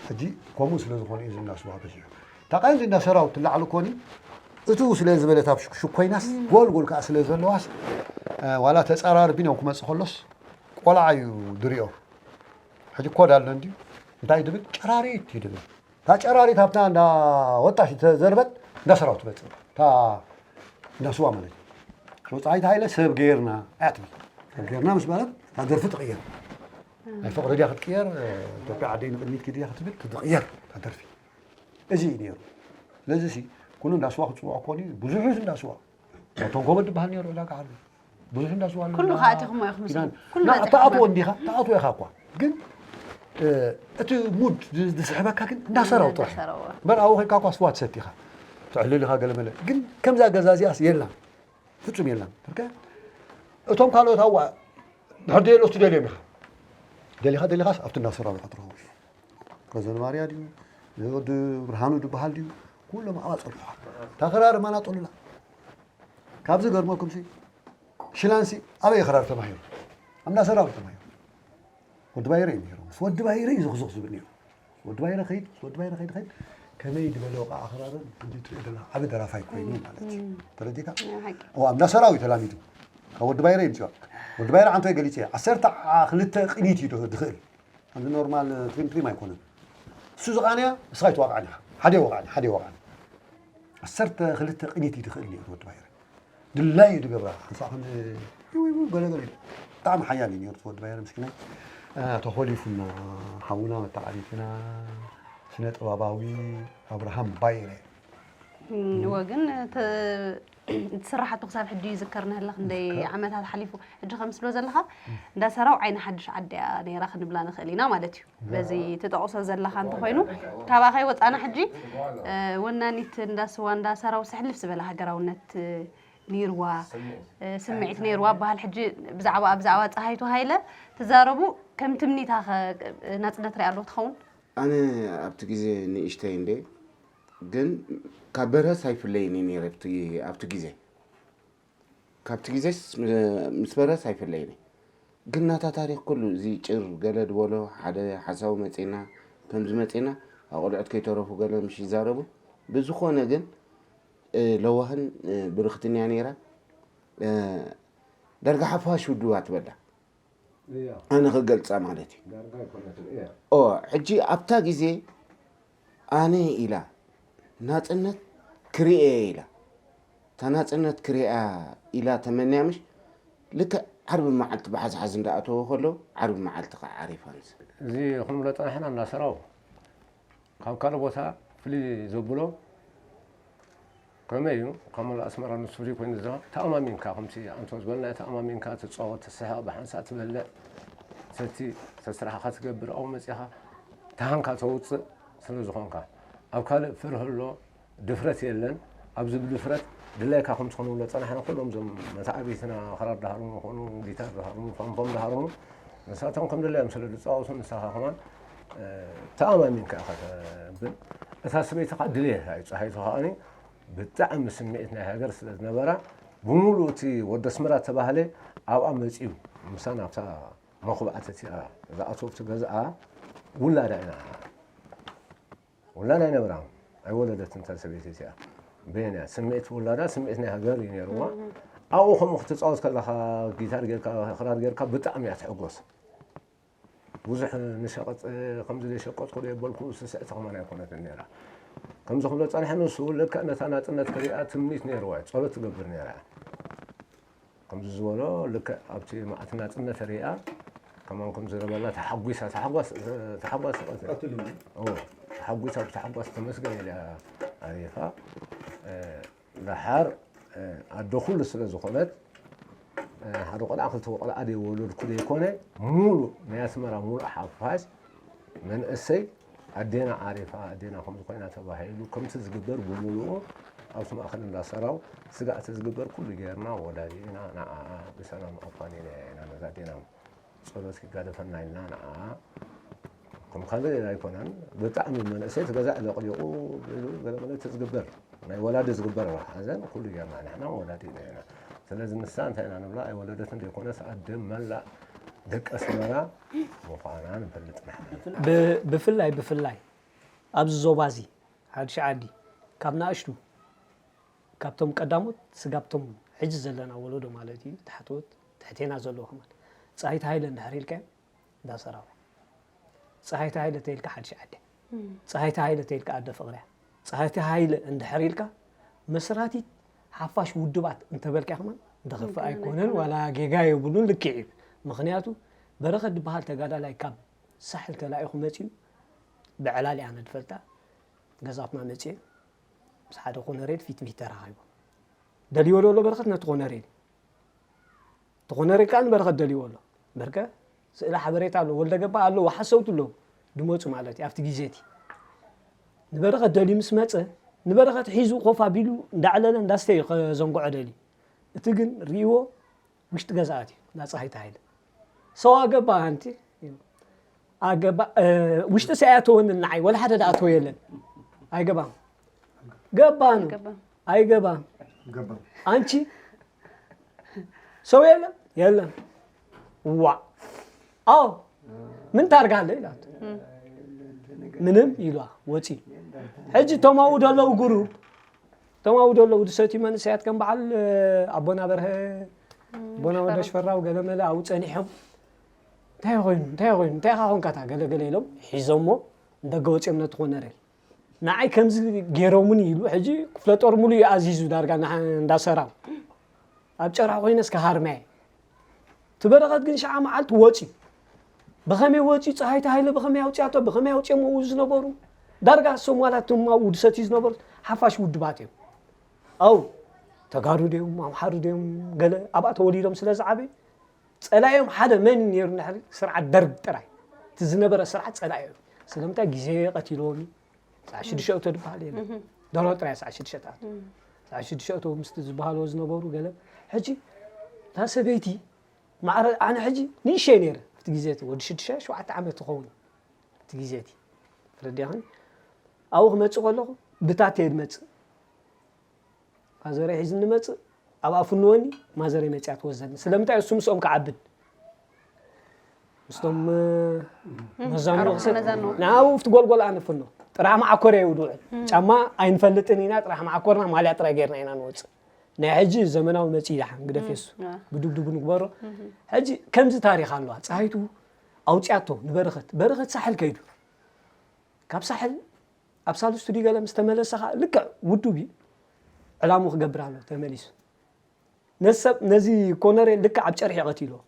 ሕጂ ከምኡ ስለ ዝኾነ እዩ ዝናስዋ በዚሑ እታ ቀንዲ እንዳ ሰራዊት ትላዕሉ ኮኒ እትው ስለ ዝበለት ኣብ ሽኮይናስ ጎልጎል ከዓ ስለ ዘለዋስ ዋላ ተፀራርቢ ነው ክመፅእ ከሎስ ቆልዓ እዩ ድሪኦ ሕጂ ኮድ ኣሎ እንድዩ እንታይ ድብል ጨራሪት እዩ ድብል እታ ጨራሪት ኣብታ እንዳ ወጣሽ ተዘርበት እንዳ ሰራዊት ትመፅእ እታ እንዳ ስዋ ማለት እዩ ፀሓይት ሃይለ ሰብ ገይርና እያ ትብል ሰብ ገይርና ምስ በለት እታ ደርፊ ትቕየር ናይ ፍቕሪ ድያ ክትቅየር ኢትዮጵያ ዓደይ ንቅድሚት ኪድ ድያ ክትብል ትቕየር እታ ደርፊ እዚ እዩ ነይሩ ስለዚ ሲ ኩሉ እንዳ ስዋ ክፅውዖ ኮኒ ብዙሕ እንዳ ስዋ እቶም ጎበድ ድበሃል ነይሩ ዕዳጋ ዓሉ ብዙሕ እንዳ ስዋ ኣሎ ኩሉ እንዳ- ከዓ ኣቲኹሞ ኢኹም ምስ- ኪዳን- ኩሉ ና- በፂሕኩም ተኣትዎ እንዲኻ ተኣትዎ ኢኻ እኳ ግን እ፣ እቲ ሙድ ዝ- ዝስሕበካ ግን እንዳ ሰራው ጥራሕ እንዳሰራው። እምበር ኣብኡ ኮይንካ እኳ ስዋ ትሰቲ ኢኻ ትዕልል ኢኻ ገለመለ ግን ከምዛ ገዛ እዚኣስ የላን ፍጹም የላን በርከ እቶም ካልኦት ኣዋ ድሕር ደየሎ እስቲ ደልዮም ኢኻ ደሊኻ ደሊኻስ ኣብቲ እንዳ ሰራው ኢኻ ትረኽቦ እዩ ረዘን ማርያ ድዩ ወዲ ብርሃኑ ዝበሃል ድዩ ኩሎም ኣባፀልሑኻ እታ ክራር ማና ጠሉላ ካብ ዝገርመኩም ሲ ሽላንሲ ኣበይ ክራር ተማሂሩ ኣብ እንዳ ሰራው ተማሂሩ ወዲ ባይረ እዩ ነይሩ ምስ ወዲ ባይረ እዩ ዝኽዝኽ ዝብል ነይሩ ወዲ ባይረ ኸይድ ምስ ወዲ ባይረ ኸይድ ኸይድ ከመይ ዝበለ ወቃ ኣኽራርን እንዲ ትሪኦ ደላ ዓቢ ደራፋይ ኮይኑ ማለት እዩ ተረዲካ ኣብ እንዳ ሰራው እዩ ተላሚዱ ካብ ወዲ ባይረ ይምፅኦ ወዲ ባይረ ዓንቶ ገሊፀ ዓሰርተ ክልተ ቅኒት እዩ ድኽእል ከምዚ ኖርማል ትሪም ትሪም ኣይኮነን እሱ ዝቃንያ ንስኻ ይትዋቃዕኒ ሓደ ወቃዕኒ ሓደ ወቃዕኒ ዓሰርተ ክልተ ቅኒት እዩ ድኽእል ነይሩ ወዲ ባይረ ድላዩ ድገብራ ሓንሳእ ከም ገለገለ ብጣዕሚ ሓያል እዩ ነይሩ ወዲ ባይረ ምስኪናይ ተኾሊፉና ሓውና መተዓቢትና ስነ ጥበባዊ ኣብርሃም ባይረ እወ ግን እቲ ስራሓቱ ክሳብ ሕጂ ይዝከር ንህለ ክንደይ ዓመታት ሓሊፉ ሕጂ ከም ስሎ ዘለኻ እንዳ ሰራው ዓይኒ ሓድሽ ዓዲ እያ ነይራ ክንብላ ንኽእል ኢና ማለት እዩ በዚ ትጠቕሶ ዘለኻ እንተኾይኑ ካባኸይ ወፃና ሕጂ ወናኒት እንዳ ስዋ እንዳ ሰራው ስሕልፍ ዝበለ ሃገራውነት ነይርዋ ስምዒት ነይርዋ በሃል ሕጂ ብዛዕባ ብዛዕባ ፀሃይቱ ሃይለ ትዛረቡ ከም ትምኒታ ናፅነት ሪኣ ኣሎ ትኸውን ኣነ ኣብቲ ግዜ ንእሽተይ እንደ ግን ካብ በርሀስ ኣይፍለይን ነይረ ኣብቲ ግዜ ካብቲ ግዜስ ምስ በርሀስ ኣይፍለይን ግን ናታ ታሪክ ኩሉ እዚ ጭር ገለ ድበሎ ሓደ ሓሳዊ መፂና ከምዚ መፂና ኣቆልዑት ከይተረፉ ገለ ምሽ ይዛረቡ ብዝኾነ ግን ለዋህን ብርክትን እያ ነይራ ዳርጋ ሓፋሽ ውድባ ትበላ ኣነ ክገልፃ ማለት እዩ ሕጂ ኣብታ ግዜ ኣነ ኢላ ናጽነት ክርእየ ኢላ፣ እታ ናጽነት ክርእያ ኢላ ተመንያ ምሽ፣ ልክዕ ዓርቢ መዓልቲ ብሓዝሓዝ እንዳኣተወ ከሎ፣ ዓርቢ መዓልቲ ከዓ ዓሪፋ ንሳ። እዚ ክንብሎ ጸናሕና እንዳሰራው ካብ ካልእ ቦታ ፍልይ ዘብሎ ከመይ እዩ? ካብ መላእ ኣስመራ ንሱ ፍሉይ ኮይኑ ዝረኸብ ተኣማሚንካ፣ ከምቲ ኣንቶ ዝበልና ተኣማሚንካ ትጻወት፣ ትስሕቕ፣ ብሓንሳእ ትበልዕ፣ ሰቲ ተስራሕኻ ትገብር፣ ኣብኡ መጺኻ ተሃንካ ተውጽእ ስለ ዝኾንካ፣ ኣብ ካልእ ፍርህ ኣሎ፣ ድፍረት የለን። ኣብዚ ብድፍረት ድላይካ ከምቲ ክንብሎ ጸናሕና፣ ኩሎም እዞም መተዓቢትና ክራር ድሃርሙ ይኹኑ፣ ጊታር ድሃርሙ፣ ፋንፎም ድሃርሙ፣ ንሳቶም ከም ድላዮም ስለ ዝጻወቱ ንሳኻ ከማን፣ እ፣ ተኣማሚንካ ኢኻ ተብል። እታ ሰበይቲ ኸኣ ድሌታ እዩ፣ ጸሃይቱ ኸኣኒ ብጣዕሚ ስምዒት ናይ ሃገር ስለ ዝነበራ፣ ብምሉእ እቲ ወዲ ኣስመራ ተባህለ ኣብኣ መጺኡ፣ ምሳና ኣብታ መኹብኣት እቲኣ ዝኣተወ ኣብቲ ገዝኣ ውላዳ ኢና። ውላዳ ኣይነበራን፣ ኣይወለደትን እታ ሰበይቲ እቲኣ። በየን እያ? ስምዒት ውላዳ፣ ስምዒት ናይ ሃገር እዩ ነይርዋ። ኣብኡ ከምኡ ክትጻወት ከለኻ፣ ጊታር ጌርካ፣ ክራር ጌርካ ብጣዕሚ እያ ትሕጎስ። ብዙሕ ንሸቐጥ፣ ከምዚ ዘይሸቀጥኩ ዶ የበልኩ፣ ስስዕቲ ከማን ኣይኮነትን ነይራ። ከምዚ ክብሎ ጸንሐ፣ ንሱ ልክዕ ነታ ናጽነት ክሪኣ ትምኒት ነይርዋ፣ ጸሎት ትገብር ነይራ። ከምዚ ዝበሎ ልክዕ ኣብቲ መዓልቲ ናጽነት ሪኣ፣ ከማን ከም ዝረበላ ተሓጒሳ፣ ተሓጓስ፣ ተሓጓስ ቀትሪ። ቀትሪ ድማ። ኦ፣ ተሓጒሳ፣ ብተሓጓስ ተመስገን ኢላ ኣሪፋ። እ፣ ደሓር፣ እ፣ ኣደ ኩሉ ስለ ዝኾነት፣ እ፣ ሓደ ቆልዓ ክልተ ቆልዓ ደይወለድኩ ደይኮነ፣ ሙሉእ ናይ ኣስመራ ሙሉእ ሓፋሽ መንእሰይ ኣዴና ዓሪፋ፣ ኣዴና ከምዚ ኮይና ተባሂሉ፣ ከምቲ ዝግበር ብምሉኡ ኣብቲ ማእከል እንዳሰራው ስጋእቲ ዝግበር ኩሉ ጌርና፣ ወላዲና ንዓኣ ብሰላም ኣፋኒና ኢና ነዛ ኣዴና። ጸሎት ይጋደፈና ኢልና ንዓኣ። ከም ካልእ ኣይኮነን፣ ብጣዕሚ መንእሰይ እቲ ገዛ ለቕሊቑ ኢሉ ገለመለ እቲ ዝግበር፣ ናይ ወላዲ ዝግበር ሓዘን ኩሉ ጌርና ንሕና ወላዲና ኢና። ስለዚ ንሳ እንታይ ኢና ንብላ? ኣይወለደትን ዘይኮነስ ኣደ መላእ ደቂ ኣስመራ ምዃና ንፈልጥ ንሕና። ብ-፣ ብፍላይ፣ ብፍላይ ኣብዚ ዞባ እዚ፣ ሓድሽ ዓዲ፣ ካብ ንኣሽቱ፣ ካብቶም ቀዳሞት ስጋብቶም ሕጂ ዘለና ወለዶ ማለት እዩ፣ ታሕተዎት፣ ትሕቴና ዘለዉ ከማን፣ ጸሃይታ ሃይለ እንድሕር ኢልካዮም፣ እንዳ ሰራዊ። ጸሃይታ ሃይለ ተይልካ ሓድሽ ዓዲ። ጸሃይታ ሃይለ ተይልካ ኣደ ፍቕርያ። ጸሃይታ ሃይለ እንድሕር ኢልካ መስራቲት ሓፋሽ ውድባት እንተበልካ ከማን ድኽፍእ ኣይኮነን፣ ዋላ ጌጋ የብሉን፣ ልክዕ እዩ። ምኽንያቱ በረኸት ዝበሃል ተጋዳላይ ካብ ሳሕል ተላኢኹ መጺኡ፣ ብዕላል እያ ኣነ ድፈልጣ፣ ገዛትና መጺኡ ምስ ሓደ ኮነሬል ፊት ፊት ተራኺቡ። ደልይዎ ዶ ኣሎ በረኸት ነቲ ኮነሬል? እቲ ኮነሬል ከኣ ንበረኸት ደልይዎ ኣሎ። በርከ ስእሊ ሓበሬታ ኣሎ፣ ወልደ ገባ ኣለዉ፣ ሓሰውቲ ኣለዉ፣ ድመጹ ማለት እዩ። ኣብቲ ግዜ እቲ ንበረኸት ደልዩ ምስ መጸ፣ ንበረኸት ሒዙ ኮፍ ኣቢሉ እንዳዕለለ እንዳስተየ ከዘንግዖ ደልዩ። እቲ ግን ርእይዎ ውሽጢ ገዛ ኣትዩ፣ እንዳ ጸሃይታ ሃይለ። ሰው ኣገባ ኣንቲ? ኣገባ፣ እ፣ ውሽጢ ሰ ኣያተወንን ንዓይ፣ ወላ ሓደ ደኣ ኣተወ የለን። ኣይገባም። ገባን። ገባም። ኣይገባም። ገባም። ኣንቲ? ሰው የለን? የለን። ዋ። ኣዎ። ምን ታርጋ ኣለ ኢላቶ። ምንም ኢሏ፣ ወጺ። ሕጂ እቶም ኣብኡ ዘለዉ ጉሩብ፣ እቶም ኣብኡ ዘለዉ ዝሰትዩ መንእሰያት ከም በዓል፣ እ፣ ኣቦና በርሀ፣ ኣቦና ወደ ሽፈራው ገለመለ ኣብኡ ጸኒሖም፣ "እንታይ ኮይኑ? እንታይ ኮይኑ? እንታይ ኢኻ ኮንካ እታ ገለ ገለ?" ኢሎም ሒዞሞ ንደገ ወጺኦም ነቲ ኮነሬል። ንዓይ ከምዚ ገይሮምኒ ኢሉ ሕጂ ክፍለ ጦር ሙሉእ እዩ ኣዚዙ ዳርጋ ንሓ-፣ እንዳሰራው። ኣብ ጨርሒ ኮይነ እስከ ሃርማየ። እቲ በረኸት ግን ሸዓ መዓልቲ ወጺኡ። ብኸመይ ወጺኡ? ጸሃይታ ሃይለ ብኸመይ ኣውጺኣቶ? ብኸመይ ኣውጺኦምዎ ዝነበሩ? ዳርጋ እሶም ዋላ እቶም ኣብኡ ዝሰትዩ ዝነበሩ ሓፋሽ ውድባት እዮም። ኣው ተጋሩ ድዮም? ኣምሓሩ ድዮም? ገለ ኣብኣ ተወሊዶም ስለ ዝዓበዩ ጸላኢኦም ሓደ መን እዩ ነይሩ እንድሕሪ ስርዓት ደርግ ጥራይ። እቲ ዝነበረ ስርዓት ጸላኢኦም። ስለምንታይ ግዜ ቀቲሎም እዩ። ሰዓት ሽዱሽተ እቶ ዝበሃል የለን። እህ። ደሎ ጥራይ ሰዓት ሽዱሽተ ተኣቱ። እህ። ሰዓት ሽዱሽተ እቶ ምስቲ ዝበሃልዎ ዝነበሩ ገለ። ሕጂ እታ ሰበይቲ ማዕረ ኣነ ሕጂ ንእሸይ ነይረ። ኣብቲ ግዜ እቲ ወዲ ሽዱሽተ ሸውዓተ ዓመት ትኸውን። ኣብቲ ግዜ እቲ። ተረዲእኽኒ? ኣብኡ ክመጽእ ከለኹ ብታተ እየ ዝመጽእ። ማዘረይ ሒዝኒ መጽእ፣ ኣብኣ ፍንወኒ፣ ማዘረይ መጺኣ ትወስደኒ። ስለምንታይ እሱ ምስኦም ክዓብድ? ምስቶም፣ እ፣ እም፣ መዛኑ ኣርባዕተ ክሰ-፣ መዛኑ። ንዓኡ ኣብቲ ጎልጎል ኣነ ፍኖ። ጥራሕ መዓኮር እየ ውድውዕል። እም። ጫማ ኣይንፈልጥን ኢና፣ ጥራሕ መዓኮርና ማልያ ጥራይ ጌርና ኢና ንወጽእ። ናይ ሕጂ ዘመናዊ መጺኡ ይደሓን፣ ግደፍ እም፣ የሱ። ያ። ብድብድቡ ንግበሮ። እም። ሕጂ ከምዚ ታሪኽ ኣለዋ። ጸሃይቱ ኣውጺኣቶ ንበረኸት። በረኸት ሳሕል ከይዱ። ካብ ሳሕል ኣብ ሳልስቱ ድዩ ገለ ምስ ተመለሰ ኸዓ ልክዕ ውዱብ እዩ። ዕላሙ ክገብር ኣሎ ተመሊሱ። ነዚ ሰብ፣ ነዚ ኮነሬል ልክዕ ኣብ ጨርሒ ቀቲልዎ።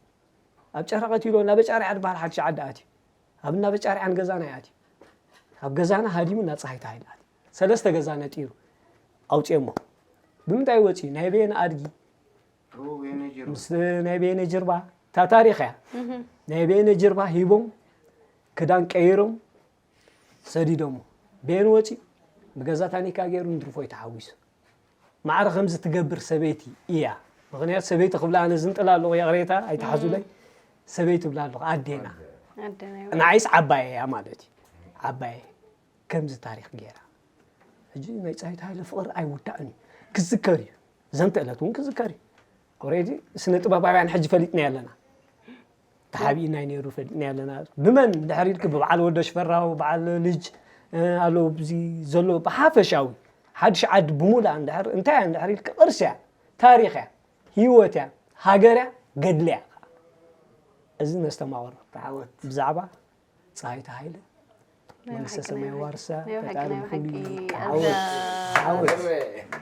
ኣብ ጨርሒ ቀቲልዎ፣ ናብ ጫርያ ድበሃል ሓድሽ ዓዲ ኣትዩ። ኣብ ናብ ጫርያ ንገዛና እዩ ኣትዩ። ኣብ ገዛና ሃዲሙ ናብ ጸሃይታ ሃይለ ኣትዩ። ሰለስተ ገዛ ነጢሩ ኣውጺኦሞ። ብምንታይ ወጺኡ? ናይ በየነ ኣድጊ፣ ምስ ናይ በየነ ጅርባ፣ እታ ታሪኽ እያ። ናይ በየነ ጅርባ ሂቦም፣ ክዳን ቀይሮም፣ ሰዲዶሞ። በየነ ወጺኡ፣ ብገዛ ታኒካ ገይሩ ንድርፎይ ተሓዊሱ። ማዕረ ከምዚ ትገብር ሰበይቲ እያ። ምኽንያቱ ሰበይቲ ክብላ ኣነ ዝንጥላ ኣለኹ፣ ይቕሬታ ኣይትሓዙለይ። ሰበይቲ እብላ ኣለኹ፣ ኣዴና። ኣደና ይበል። ንዓይስ ዓባየ እያ ማለት እዩ። ዓባየ ከምዚ ታሪኽ ገይራ። ሕጂ ናይ ጸሃይት ሃይለ ፍቕሪ ኣይውዳእን እዩ። ክዝከር እዩ። ዘንተ ዕለት እውን ክዝከር እዩ። ኦሬዲ ስነ ጥበባውያን ሕጂ ፈሊጥና ኣለና። ተሓቢእና እዩ ነይሩ ፈሊጥና ኣለና። ብመን ድሕሪ ኢልክ ብበዓል ወደ ሽፈራው፣ በዓል ልጅ፣ እ፣ ኣሎ ብዚ ዘሎ ብሓፈሻዊ ሓድሽ ዓዲ ብሙሉኣ እንድሕር እንታይ እያ እንድሕር ኢልክ ቅርሲ እያ፣ ታሪኽ እያ፣ ህይወት እያ፣ ሃገር እያ፣ ገድሊ እያ። እዚ ነስተማቕሮ ዓወት። ብዛዕባ ጸሃይተ ሃይለ ናይ መንግስተ ብሓቂ፣ ሰማይ ናይ ብሓቂ፣ ዋርሳ ናይ ብሓቂ፣ ፈጣሪ ናይ ብሓቂ፣ ንኹሉ ይባርካ። ኣዛ-፣ ዓወት። ዓወት።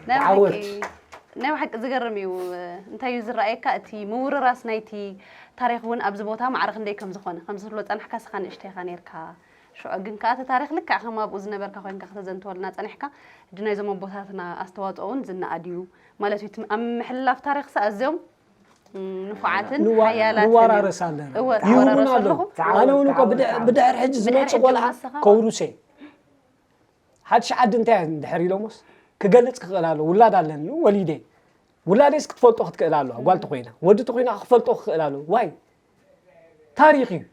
ናይ ዓወት። ብሓቂ፣ ናይ ብሓቂ ዝገርም እዩ። እንታይ እዩ ዝረኣየካ? እቲ ምውርራስ ናይቲ ታሪኽ እውን ኣብዚ ቦታ ማዕረ ክንደይ ከም ዝኾነ፣ ከም ዝብሎ ጸናሕካ፣ ስኻ ንእሽተይ ኢኻ ነይርካ። ሽዑ ግን ከኣ እቲ ታሪኽ ልክዕ ከም ኣብኡ ዝነበርካ ኮይንካ ከተዘንትወልና ጸኒሕካ። ሕጂ ናይዞም ኣቦታትና ኣስተዋጽኦ እውን ዝነኣድ እዩ ማለት እዩ። እቲ ኣብ ምሕላፍ ታሪኽስ ኣዝዮም፣ እም፣ ንፉዓትን ንዋ-፣ ሓያላትን እዮም። ንወራረስ ኣለና። እወ፣ ይህቡና ትወራረሱ ኣለዉ። ኣለኹም። ኣነ እውን እኮ ብድሕ-፣ ብድሕር ሕጂ ብድሕር ዝመጽእ ሕጂ ቆልዓ ንስኻ ከውርሰ። ሓድሽ ዓዲ እንታይ እያ እንድሕር ኢሎሞስ ክገልጽ ክኽእል ኣለዎ። ውላድ ኣለኒ፣ ወሊደ። ውላደይስ ክትፈልጦ ክትክእል ኣለዋ፣ ጓል ተኾይና። ወዲ ተኾይና ክፈልጦ ክኽእል ኣለዎ። ዋይ? ታሪኽ እዩ።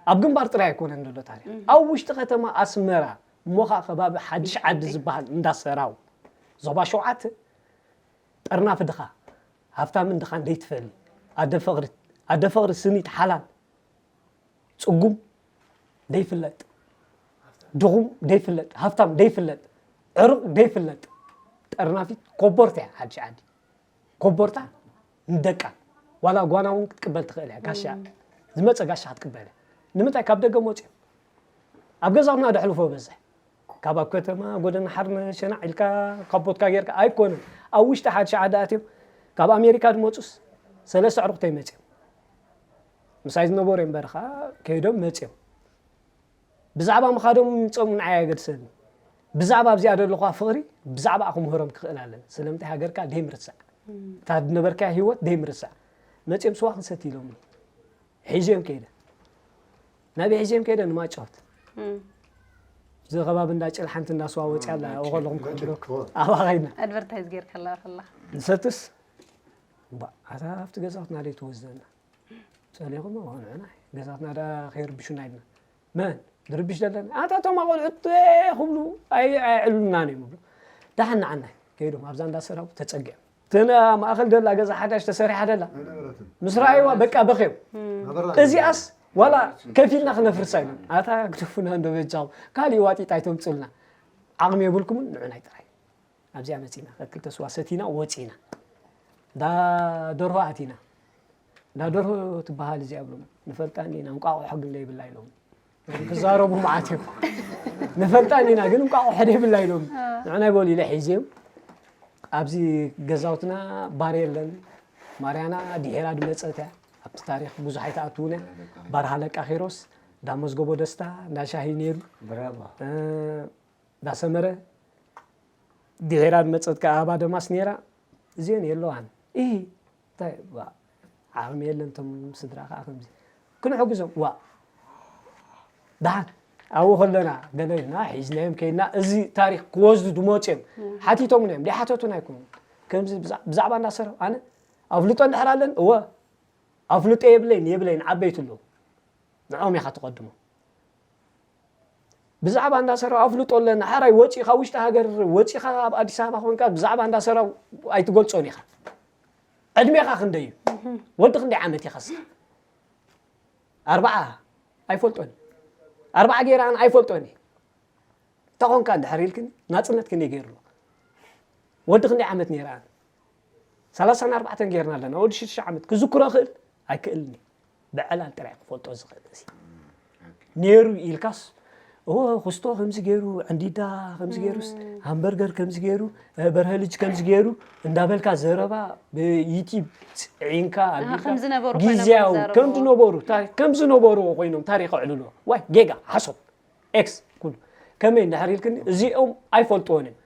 ኣብ ግንባር ጥራይ ኣይኮነን ዘሎ ታሪኽ። እም። ኣብ ውሽጢ ከተማ ኣስመራ፣ እሞ ኸዓ ከባቢ ሓድሽ ዓዲ ዝበሃል እንዳ ሰራው፣ ዞባ ሸውዓተ፣ ጠርናፊ ድኻ፣ ሃብታምን ድኻን ዘይትፈሊ፣ ኣደ ፍቕሪ፣ ኣደ ፍቕሪ ስኒት ሓላል፣ ጽጉም ዘይፍለጥ፣ ድኹም ዘይፍለጥ፣ ሃብታም ዘይፍለጥ፣ ዕሩቕ ዘይፍለጥ፣ ጠርናፊት ኮቦርታ እያ ሓድሽ ዓዲ። ኮቦርታ ንደቃ፣ ዋላ ጓና እውን ክትቅበል ትኽእል እያ። ጋሻ፣ እም። ዝመጸ ጋሻ ክትቅበል እያ። ንምንታይ? ካብ ደገ መጽዮም ኣብ ገዛውትና ደሕልፎ በዝሕ። ካብ ኣብ ከተማ ጎደና ሓርነ ሸናዕ ኢልካ ካቦትካ ጌርካ ኣይኮነን። ኣብ ውሽጢ ሓድሽ ዓዲ ኣትዮም ካብ ኣሜሪካ ዝመጹስ ሰለስተ ኣዕሩኽተይ መጽዮም። ምሳይ ዝነበሩ እዮም በረኻ ከይዶም መጽዮም። ብዛዕባ ምኻዶም ምምጽኦም ንዓይ ኣየገድሰኒ። ብዛዕባ ኣብዚኣ ዘለኹዋ ፍቕሪ ብዛዕባኣ ክምህሮም ክኽእል ኣለኒ። ስለምንታይ? ሃገርካ ደይምርሳዕ። እም። እታ ዝነበርካያ ህይወት ደይምርሳዕ። መጽዮም ስዋ ክንሰቲ ኢሎምኒ። ሒዘዮም ከይደ። ናበይ ሒዘዮም ከይደ? ንማጫወት። እም። እዚ ከባቢ እንዳ ጭል ሓንቲ እንዳ ስዋ ወፂኣ ኣላ። ኣብኡ ከለኹም ክሕብረኩም። ኣብኣ ኸይድና። ኣድቨርታይዝ ጌርካላ ከላ። ንሰትስ? እባ፣ ኣታ ኣብቲ ገዛውትና ደይ ትወስደና። ጸሊኹም፣ ንዕና ገዛትና ዳ ከይርብሹና ኢልና። መን ዝርብሽ ደለና? ኣታ እቶም ኣቆልዑት፣ እ፣ ክብሉ ኣይ-፣ ኣየዕልሉናን እዮም ይብሉ። ደሓን ንዓና ከይዶም ኣብዛ እንዳ ሰራው ተጸጊዖም። እተን ኣብ ማእከል ደላ ገዛ ሓዳሽ ተሰሪሓ ደላ ኣይነበረትን። ምስ ረኣይዋ በቃ በኽዮም። እዚኣስ ዋላ ከፊልና ክነፍርሳ ኢሎም። ኣታ ግደፉና እንዶ በጃኹም። ካሊእ ዋጢጥ ኣይተምጹልና። ዓቕሚ የብልኩምን ንዑናይ ጥራይ። ኣብዚኣ መጺና፣ ካብ ክልተ ስዋ ሰቲና ወጺና። እንዳ ደርሆ ኣቲና። እንዳ ደርሆ ትበሃል እዚኣ ብሎም። ንፈልጣን ኢና፣ እንቋቑሖ ግን ዘይብላ ኢሎም። ክዛረቡ መዓት እዮም። ንፈልጣን ኢና፣ ግን እንቋቑሖ ዘይብላ ኢሎም። ንዕናይ በሉ ኢለ ሒዝዮም። ኣብዚ ገዛውትና ባር የለን። ማርያና ድሒራ ድመጸት እያ። ኣብቲ ታሪኽ ብዙሕ ኣይትኣትውን እያ። ባር ሃለቃ ኪሮስ፣ እንዳ መዝገቦ ደስታ፣ እንዳ ሻሂ ነይሩ። ብራቮ። እ፣ እንዳ ሰመረ ድሒራ ዝመጸት ከኣ ኣባ ደማስ ነይራ። እዚአን የለዋን። እሂ፣ እንታይ፣ ዋ፣ ዓቕሚ የለን፣ እቶም ስድራ ከኣ ከምዚ። ክንሕግዞም፣ ዋ። ደሓን፣ ኣብኡ ከለና፣ ገለ ኢልና፣ ሒዝናዮም ከይድና፣ እዚ ታሪኽ ክወስዱ ድመጹ እዮም። ሓቲቶምና እዮም፣ ደይሓተቱና ኣይኮኑን። ከምዚ ብዛ-፣ ብዛዕባ እንዳሰራው፣ ኣነ ኣፍልጦ እንድሕር ኣለኒ፣ እወ፣ ኣፍልጦ የብለይን፣ የብለይን፣ ዓበይቲ ኣለዉ። ንዕኦም ኢኻ ትቐድሞም። ብዛዕባ እንዳሰራው ኣፍልጦ ኣለና። ሓራይ ወፂኻ ውሽጢ ሃገር ወፂኻ ኣብ ኣዲስ ኣበባ ኮንካ ብዛዕባ እንዳሰራው ኣይትገልፆን ኢኻ። ዕድሜኻ ክንደይ እዩ? ወዲ ክንደይ ዓመት ኢኻ እስኻ? ኣርባዓ ኣይፈልጦን። ኣርባዓ ገይረ ኣነ ኣይፈልጦን እየ። እንታይ ኮንካ እንድሕር ኢልክኒ፣ ናፅነት ክንደይ ገይሩ ኣሎ? ወዲ ክንደይ ዓመት ነይረ ኣነ? ሰላሳን ኣርባዕተን ገይርና ኣለና። ወዲ ሽዱሽተ ዓመት ክዝክሮ እኽእል? ኣይክእልን እየ። ብዕላል ጥራይ ክፈልጦ ዝኽእል እዚ። ነይሩ ኢልካስ እወ፣ ኩስቶ ከምዚ ገይሩ፣ ዕንዲዳ ከምዚ ገይሩስ፣ ሃምበርገር ከምዚ ገይሩ፣ በርሀ ልጅ ከምዚ ገይሩ እንዳበልካ ዘረባ ብዩቲብ ፅዒንካ ኣቢልካ ከምዝነበሩ ኮይኖም ግዜያዊ ዝዛረብዎ። ከም ዝነበሩ ታሪክ ከም ዝነበሩ ኮይኖም ታሪክ ኣዕልሎ። ዋይ ጌጋ ሓሶት ኤክስ ኩሉ ከመይ እንድሕር ኢልክኒ እዚኦም ኣይፈልጥዎን እዮም።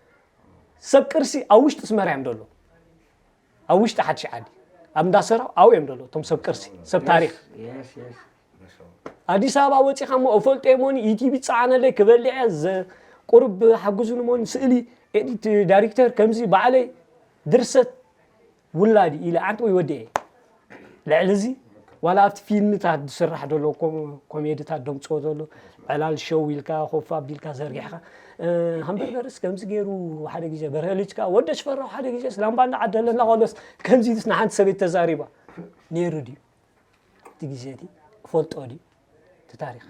ሰብ ቅርሲ ኣብ ውሽጢ ስመራ እዮም ደሎ ኣብ ውሽጢ ሓድሽ ዓዲ ኣብ እንዳሰራው ኣብኡ እዮም ደሎ እቶም ሰብ ቅርሲ ሰብ ታሪክ። ኣዲስ ኣበባ ወፂኻ እሞ እፈልጦ እየ ሞኒ ዩቲብ ይፀዓነለይ ክበልዕ እየ ቁሩብ ሓግዙኒ ሞኒ ስእሊ ኤዲት ዳይሬክተር ከምዚ ባዕለይ ድርሰት ውላዲ ኢለ ኣንቲ ወይ ወዲ እየ ልዕሊ እዚ ዋላ ኣብቲ ፊልምታት ዝስራሕ ዘሎ ኮሜድታት ደምፅኦ ዘሎ ዕላል ሸው ኢልካ ኮፍ ኣቢልካ ዘርጊሕካ ሃምበርገርስ ከምዚ ገይሩ ሓደ ግዜ በርሀ ልጅ ከዓ ወደ ሽፈራው ሓደ ግዜ ስላምባ እንዳዓደለ እናኸሎስ ከምዚ ኢልስ ንሓንቲ ሰበይቲ ተዛሪባ ነይሩ ድዩ እቲ ግዜ እቲ እፈልጦ ድዩ እቲ ታሪክ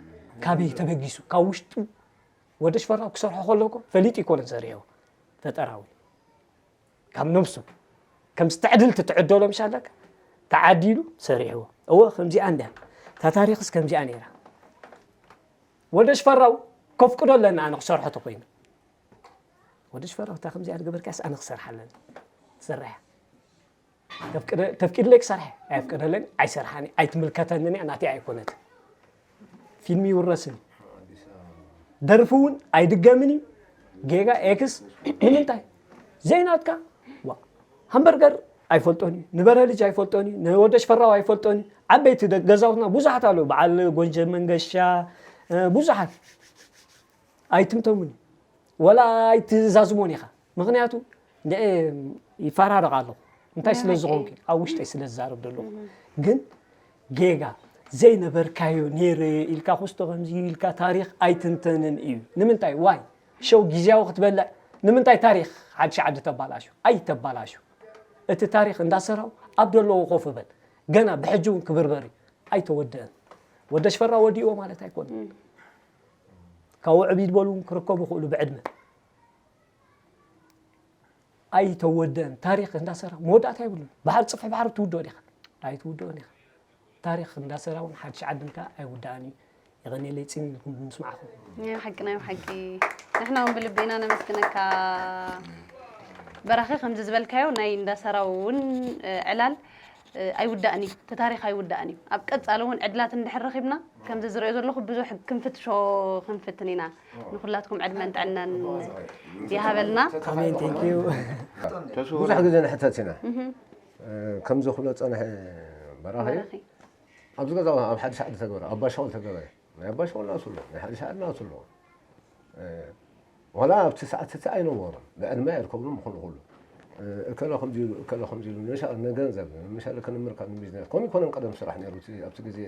ካበይ ተበጊሱ ካብ ውሽጡ ወደ ሽፈራው ክሰርሖ ከሎ እኮ ፈሊጡ ይኮነ ዘርየው ፈጠራዊ ካብ ነብሱ ከም ዝተዕድል ትትዕደሎ ምሽ ኣለካ ተዓዲሉ ሰሪሕዎ እወ ከምዚኣ እንድያ እታ ታሪክስ ከምዚኣ ነይራ ወደ ሽፈራው ከፍቅዶ ኣለና ኣነ ክሰርሖ ተኮይኑ ወደ ሽፈራው እታ ከምዚኣ ዝገበርካስ ኣነ ክሰርሓ ኣለኒ ትሰርሕ ተፍቂድለይ ክሰርሐ ኣየፍቀደለኒ ኣይሰርሓኒ ኣይትምልከተንን እያ ናተይ ኣይኮነትን ፊልም ይውረስን ደርፊ እውን ኣይድገምን እዩ ጌጋ ኤክስ ንምንታይ ዘይናትካ ዋ ሃምበርገር ኣይፈልጦን እዩ ንበረ ልጅ ኣይፈልጦን እዩ ንወደ ሽፈራው ኣይፈልጦን እዩ ዓበይቲ ገዛውትና ብዙሓት ኣለዉ በዓል ጎንጀ መንገሻ ብዙሓት ኣይትምተሙን እዩ ወላ ኣይትዛዝሞን ኢኻ ምክንያቱ ንኤ ይፈራረቕ ኣለኹ እንታይ ስለ ዝኾንኩ ኣብ ውሽጠይ ስለ ዝዛረብ ዘለኹ ግን ጌጋ ዘይነበርካዮ ነይረ ኢልካ ክስቶ ከምዚ ኢልካ ታሪክ ኣይትንተንን እዩ ንምንታይ ዋይ ሸው ግዜያዊ ክትበልዕ ንምንታይ ታሪክ ሓድሽ ዓዲ ተባላሹ ኣይተባላሹ እቲ ታሪክ እንዳሰራው ኣብ ደለዎ ኮፍ በል ገና ብሕጂ እውን ክብርበር እዩ ኣይተወደአን ወደ ሽፈራ ወዲእዎ ማለት ኣይኮነ ካብኡ ዕብይ ዝበሉ ክርከቡ ይኽእሉ ብዕድመ ኣይተወደአን ታሪክ እንዳሰራ መወዳእታ የብሉን ባሕሪ ፅፍሒ ባሕሪ ትውድኦ ዲኻ ኣይትውድኦን ኢኻ ታሪክ እንዳሰራ እውን ሓድሽ ዓድምካ ኣይውዳእን እዩ የቐኔለይ ፅን ኢልኩም ብምስማዕኹም ናይ ሓቂ ናይ ሓቂ ንሕና እውን ብልቢ ኢና ነመስግነካ በራኺ ከምዚ ዝበልካዮ ናይ እንዳሰራው እውን ዕላል ኣይውዳእን እዩ እቲ ታሪክ ኣይውዳእን እዩ ኣብ ቀፃሊ እውን ዕድላት እንድሕር ረኺብና ከምዚ ዝሪኦ ዘለኹ ብዙሕ ክንፍትሾ ክንፍትን ኢና ንኩላትኩም ዕድመን ጥዕናን ይሃበልና ኣሜን thank you ብዙሕ ግዜ ንሕተት ኢና ከምዚ ክብሎ ፀንሐ በራኺ ኣብዚ ገዛ ኣብ ሓድሽ ዓዲ ተገበረ ኣብ ባሻውል ተገበረ ናይ ኣባሻውል ናቱ ኣሎ ናይ ሓድሽ ዓዲ ናቱ ኣሎ ዋላ ኣብቲ ሰዓት እቲ ኣይነበሮም ብዕድመ ኣይርከብሉም ምኾኑ ኩሉ እከለ ከምዚ ኢሉ እከለ ከምዚ ኢሉ መሻ ንገንዘብ መሻ ከነምርካ ንቢዝነስ ከምኡ ይኮነን ቀደም ስራሕ ነይሩ ኣብቲ ግዜ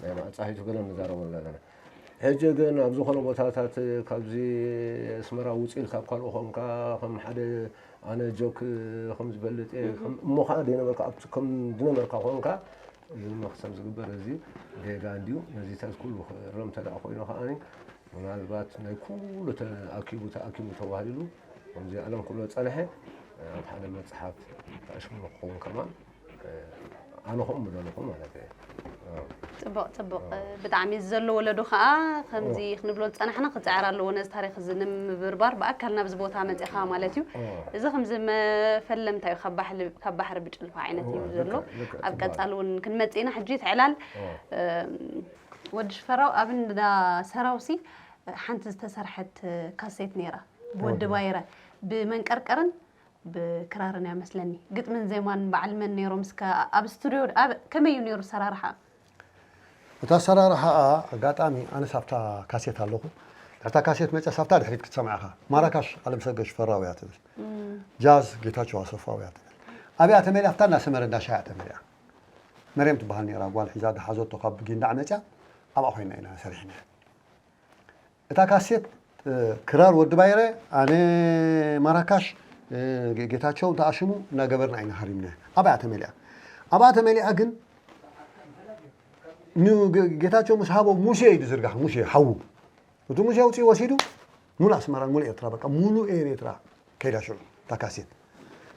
ናይ ማዕፃሂቱ ገለ ንዛረበሉ ዘለና ሕጂ ግን ኣብ ዝኾነ ቦታታት ካብዚ ኣስመራ ውፅእ ኢልካ ካልኦ ኮንካ ከም ሓደ ኣነ ጆክ ከም ዝፈልጥ እየ እሞ ከዓ ደይነበርካ ኣብቲ ከም ዝነበርካ ኮንካ እዚ መክሰብ ዝግበር እዚ ጌጋ እንድዩ ነዚታት ኩሉ ክእረም ተደኣ ኮይኑ ከዓኒ ምናልባት ናይ ኩሉ ተኣኪቡ ተኣኪቡ ተባሂሉ ከምዚ ኣለም ክብሎ ዝፀንሐ ኣብ ሓደ መፅሓፍ ተኣሽሙ ንክኸውን ከማን ኣነ ከምኡ ምደለኹ ማለት እየ ፅቡቅ ፅቡቅ ብጣዕሚ ዘሎ ወለዶ ከዓ ከምዚ ክንብሎ ዝፀናሕና ክፅዕር ኣለዎ ነዚ ታሪክ እዚ ንምብርባር ብኣካል ናብዚ ቦታ መፅኻ ማለት እዩ እዚ ከምዚ መፈለምታ እዩ ካብ ባሕሪ ብጭልፋ ዓይነት እዩ ዘሎ ኣብ ቀፃሊ እውን ክንመፅእ ኢና ሕጂ ትዕላል ወዲ ሽፈራው ኣብ እንዳ ሰራውሲ ሓንቲ ዝተሰርሐት ካሴት ነይራ ብወዲ ባይረ ብመንቀርቀርን ብክራርን እያ መስለኒ ግጥምን ዜማን በዓል መን ነይሮም እስከ ኣብ ስቱድዮ ከመይ እዩ ነይሩ ሰራርሓ እታ ኣሰራርሓኣ ኣጋጣሚ ኣነስ ኣብታ ካሴት ኣለኹ ድሕርታ ካሴት መፅያ ሳብታ ድሕሪት ክትሰምዓኻ ማራካሽ ኣለምሰገድ ሽፈራው እያ ትብል ጃዝ ጌታቸው ኣሰፋው እያ ትብል ኣብያ ተመሊያ ኣብታ እናሰመረ እንዳሻያ ተመሊያ መርየም ትበሃል ነይራ ጓል ሒዛ ዝሓዘቶ ካብ ጊንዳዕ መፅያ ኣብኣ ኮይና ኢና ሰሪሕና እታ ካሴት ክራር ወዲ ባይረ ኣነ ማራካሽ ጌታቸው ተኣሽሙ እናገበርና ኢና ሃሪምና ኣብኣ ተመሊኣ ኣብኣ ተመሊኣ ግን ጌታቸው ምስ ሃቦ ሙሴ እዩ ዝርጋሕ ሙሴ ሓዉ እቲ ሙሴ ኣውፅኡ ወሲዱ ሙሉእ ኣስመራን ሙሉእ ኤርትራ በቃ ሙሉእ ኤርትራ ከይዳ ሽዑ እታ ካሴት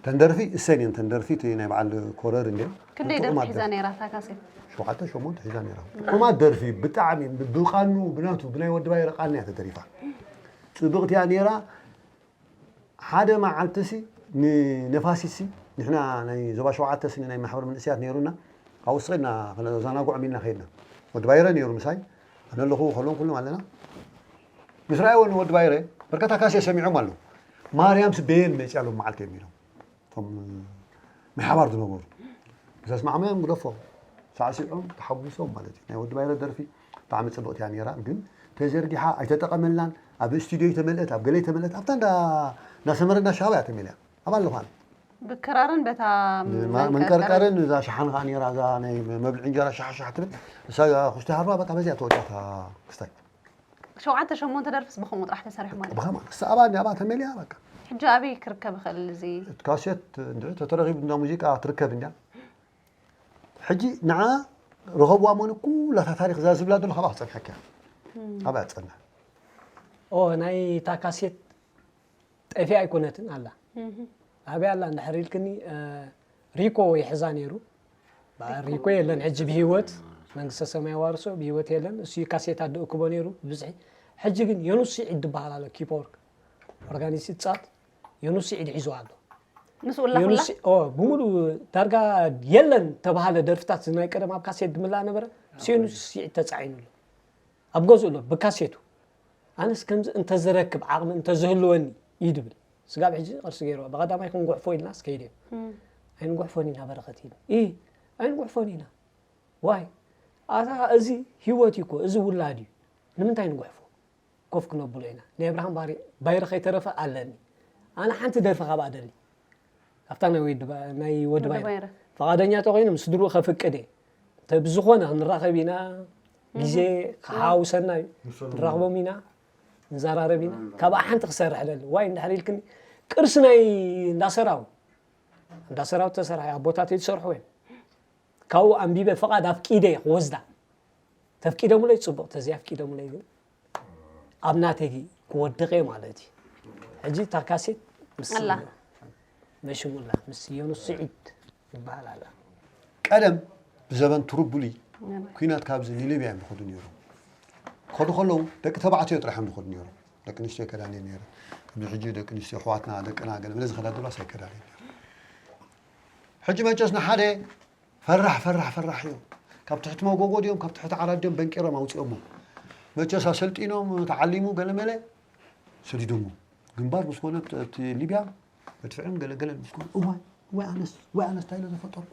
ተንደርፊ እሰን እየን ተንደርፊ እቲ ናይ በዓል ኮረር እንደ ክንደይ ደርፊ ሒዛ ነይራ እታ ካሴት ሸውዓተ ሸሞንተ ሒዛ ነይራ ጥዑማት ደርፊ ብጣዕሚ ብቃኑ ብናቱ ብናይ ወዲ ባይረ ቃልና እያ ተደሪፋ ጽብቕቲ እያ ነይራ። ሓደ መዓልቲ ሲ ንነፋሲት ሲ ንሕና ናይ ዞባ ሸውዓተ ሲ ናይ ማሕበር መንእሰያት ነይሩና። ካብኡ ስቕ ኢልና ክነዘናግዖም ኢልና ከይድና። ወዲ ባይረ ነይሩ ምሳይ። ኣነ ኣለኹ፣ ከሎም ኩሎም ኣለና። ምስ ረኣይዎ ንወዲ ባይረ፣ በርከታ ካሴ ሰሚዖም ኣለዉ። ማርያም ሲ በየን መጺኣ ሎም መዓልቲ እዮም ኢሎም። እቶም ናይ ሓባር ዝነበሩ። ምስ ኣስማዕማዮም ግደፎ። ሳዕሲዖም፣ ተሓጒሶም ማለት እዩ። ናይ ወዲ ባይረ ደርፊ ብጣዕሚ ጽብቕቲ እያ ነይራ፣ ግን ተዘርጊሓ ኣይተጠቐመልናን። ኣብ ስቱድዮ ኣይተመልአት፣ ኣብ ገለ ኣይተመልአት፣ ኣብታ እንዳ፣ እንዳ ሰመረ እንዳ ሻባ እያ ተመሊኣ። ኣብ ኣለኹ ኣነ። ብክራርን በታ ማ-፣ መንቀርቀርን። መንቀርቀርን እዛ ሸሓን ኸዓ ነይራ፣ እዛ ናይ መብልዒ እንጀራ ሻሕ ሻሕ ትብል። እሳ ኩስቲ ሃርባ በቃ በዚኣ ተወዳእታ ክስታይ። ሸውዓተ ሸሞንተ ደርፍስ ብኸምኡ ጥራሕ ተሰሪሑ ማለት እዩ። ብኸማ ክሳብ ኣባ እንዲ ኣባ ተመሊኣ በቃ። ሕጂ ኣበይ ክርከብ ይኽእል እዚ? እቲ ካሴት እንድዒ ተተረኺቡ እንዳ ሙዚቃ ትርከብ እንድያ። ሕጂ ንዓ ረኸብዋ መን ኩላታ ታሪኽ እዛ ዝብላ ዘሎ ካብኣ ክጸንሐካ እያ። እም። ኣብኣ ትጸንሕ። ኦ፣ ናይ እታ ካሴት ጠፊኣ ኣይኮነትን ኣላ። እም። ኣበይ ኣላ እንድሕር ኢልክኒ፣ እ፣ ሪኮ ይሕዛ ነይሩ። በዓል ሪኮ የለን ሕጂ ብህይወት፣ መንግስተ ሰማይ ዋርሶ፣ ብህይወት የለን። እሱ እዩ ካሴታት ዝእክቦ ነይሩ ብብዝሒ። ሕጂ ግን ዮኑስ ስዒድ ዝበሃል ኣሎ፣ ኪፖርክ ኦርጋኒስት ጻት፣ ዮኑስ ስዒድ ሒዝዋ ኣሎ። ምስኡ ኣላ ዮኑስ ኩላ? ሲ-፣ ኦ፣ ብምሉእ ዳርጋ የለን ተባሃለ ደርፍታት ናይ ቀደም ኣብ ካሴት ዝምላእ ነበረ። ምስ ዮኑስ ስዒድ ተጻዒኑ ኣሎ። ኣብ ገዝኡ ኣሎ፣ ብካሴቱ። ኣነስ ከምዚ እንተዝረክብ ዓቕሚ እንተዝህልወኒ እዩ ድብል። ስጋብ ሕጂ ቅርሲ ገይርዋ። ብቐዳማይ ክንጉሕፎ ኢልናስ ከይደ። እም። ኣይንጉሕፎን ኢና በረኸት ኢሉ። ኢ፣ ኣይንጉሕፎን ኢና። ዋይ፣ ኣታ እዚ ህይወት እዩ እኮ፣ እዚ ውላድ እዩ። ንምንታይ ንጉሕፎ? ኮፍ ክነብሎ ኢና። ናይ ኣብርሃም ባሪ-፣ ባይረ ከይተረፈ ኣለኒ። ኣነ ሓንቲ ደርፊ ካብኣ ደሊ። ካብታ ናይ ወዲ ባ-፣ ናይ ወዲ ወዲ ባይረ። ባይረ። ፈቓደኛ ተኾይኑ ምስ ድሩኡ ከፍቅድ እየ። እንተ ብዝኾነ ክንራኸብ ኢና፣ ግዜ እም። ክሓውሰና እዩ። ንሰሎም። ንራኽቦም ኢና፣ ንዘራረብ ኢና። እም። ካብኣ ሓንቲ ክሰርሕ ደሊ። ዋይ እንድሕር ኢልክኒ፣ ቅርሲ ናይ እንዳሰራው። እንዳሰራው ተሰርሐ፣ ኣቦታት ዝሰርሕዎ እዮም። ካብኡ ኣንቢበ ፍቓድ ኣፍቂደ ክወስዳ። ተፍቂደሙለይ ጽቡቕ፣ ተዘይኣፍቂደሙለይ ግን ኣብ ናተይ ክወድቕ እየ ማለት እዩ። ሕጂ እታ ካሴት ምስ ኣላ። መሽሙላ፣ ምስ ዮኑስ ስዒድ ይበሃል ኣላ። ቀደም ብዘበን ትሩቡሊ ነበር። ኲናት ካብዚ ንሊብያ እዮም ዝኸዱ ነይሮም። ክኸዱ ከለዉ ደቂ ተባዕትዮ ጥራሕ እዮም ዝኸዱ ነይሮም። ደቂ ኣንስትዮ ኣይከዳን እየን ነይረን። ከምዚ ሕጂ ደቂ ኣንስትዮ ኣሕዋትና፣ ደቅና ገለ መለ ዝኸዳ ዘለዋስ ኣይከዳን እየን ነይረን። ሕጂ መቸስ ንሓደ ፈራሕ፣ ፈራሕ፣ ፈራሕ እዮም። ካብ ትሕቲ መጎጎ ድዮም፣ ካብ ትሕቲ ዓራት ድዮም በንቂሮም ኣውጺኦሞ። መቸስ ኣሰልጢኖም፣ ተዓሊሙ፣ ገለ መለ ሰዲዶሞ። ግንባር ምስ ኮነ እቲ ሊብያ መድፍዕን ገለ ገለን ምስ ኮነ፣ እዋይ፣ እዋይ ኣነስ፣ እዋይ ኣነስ እንታይ ኢለ ዘፈጠርኩ።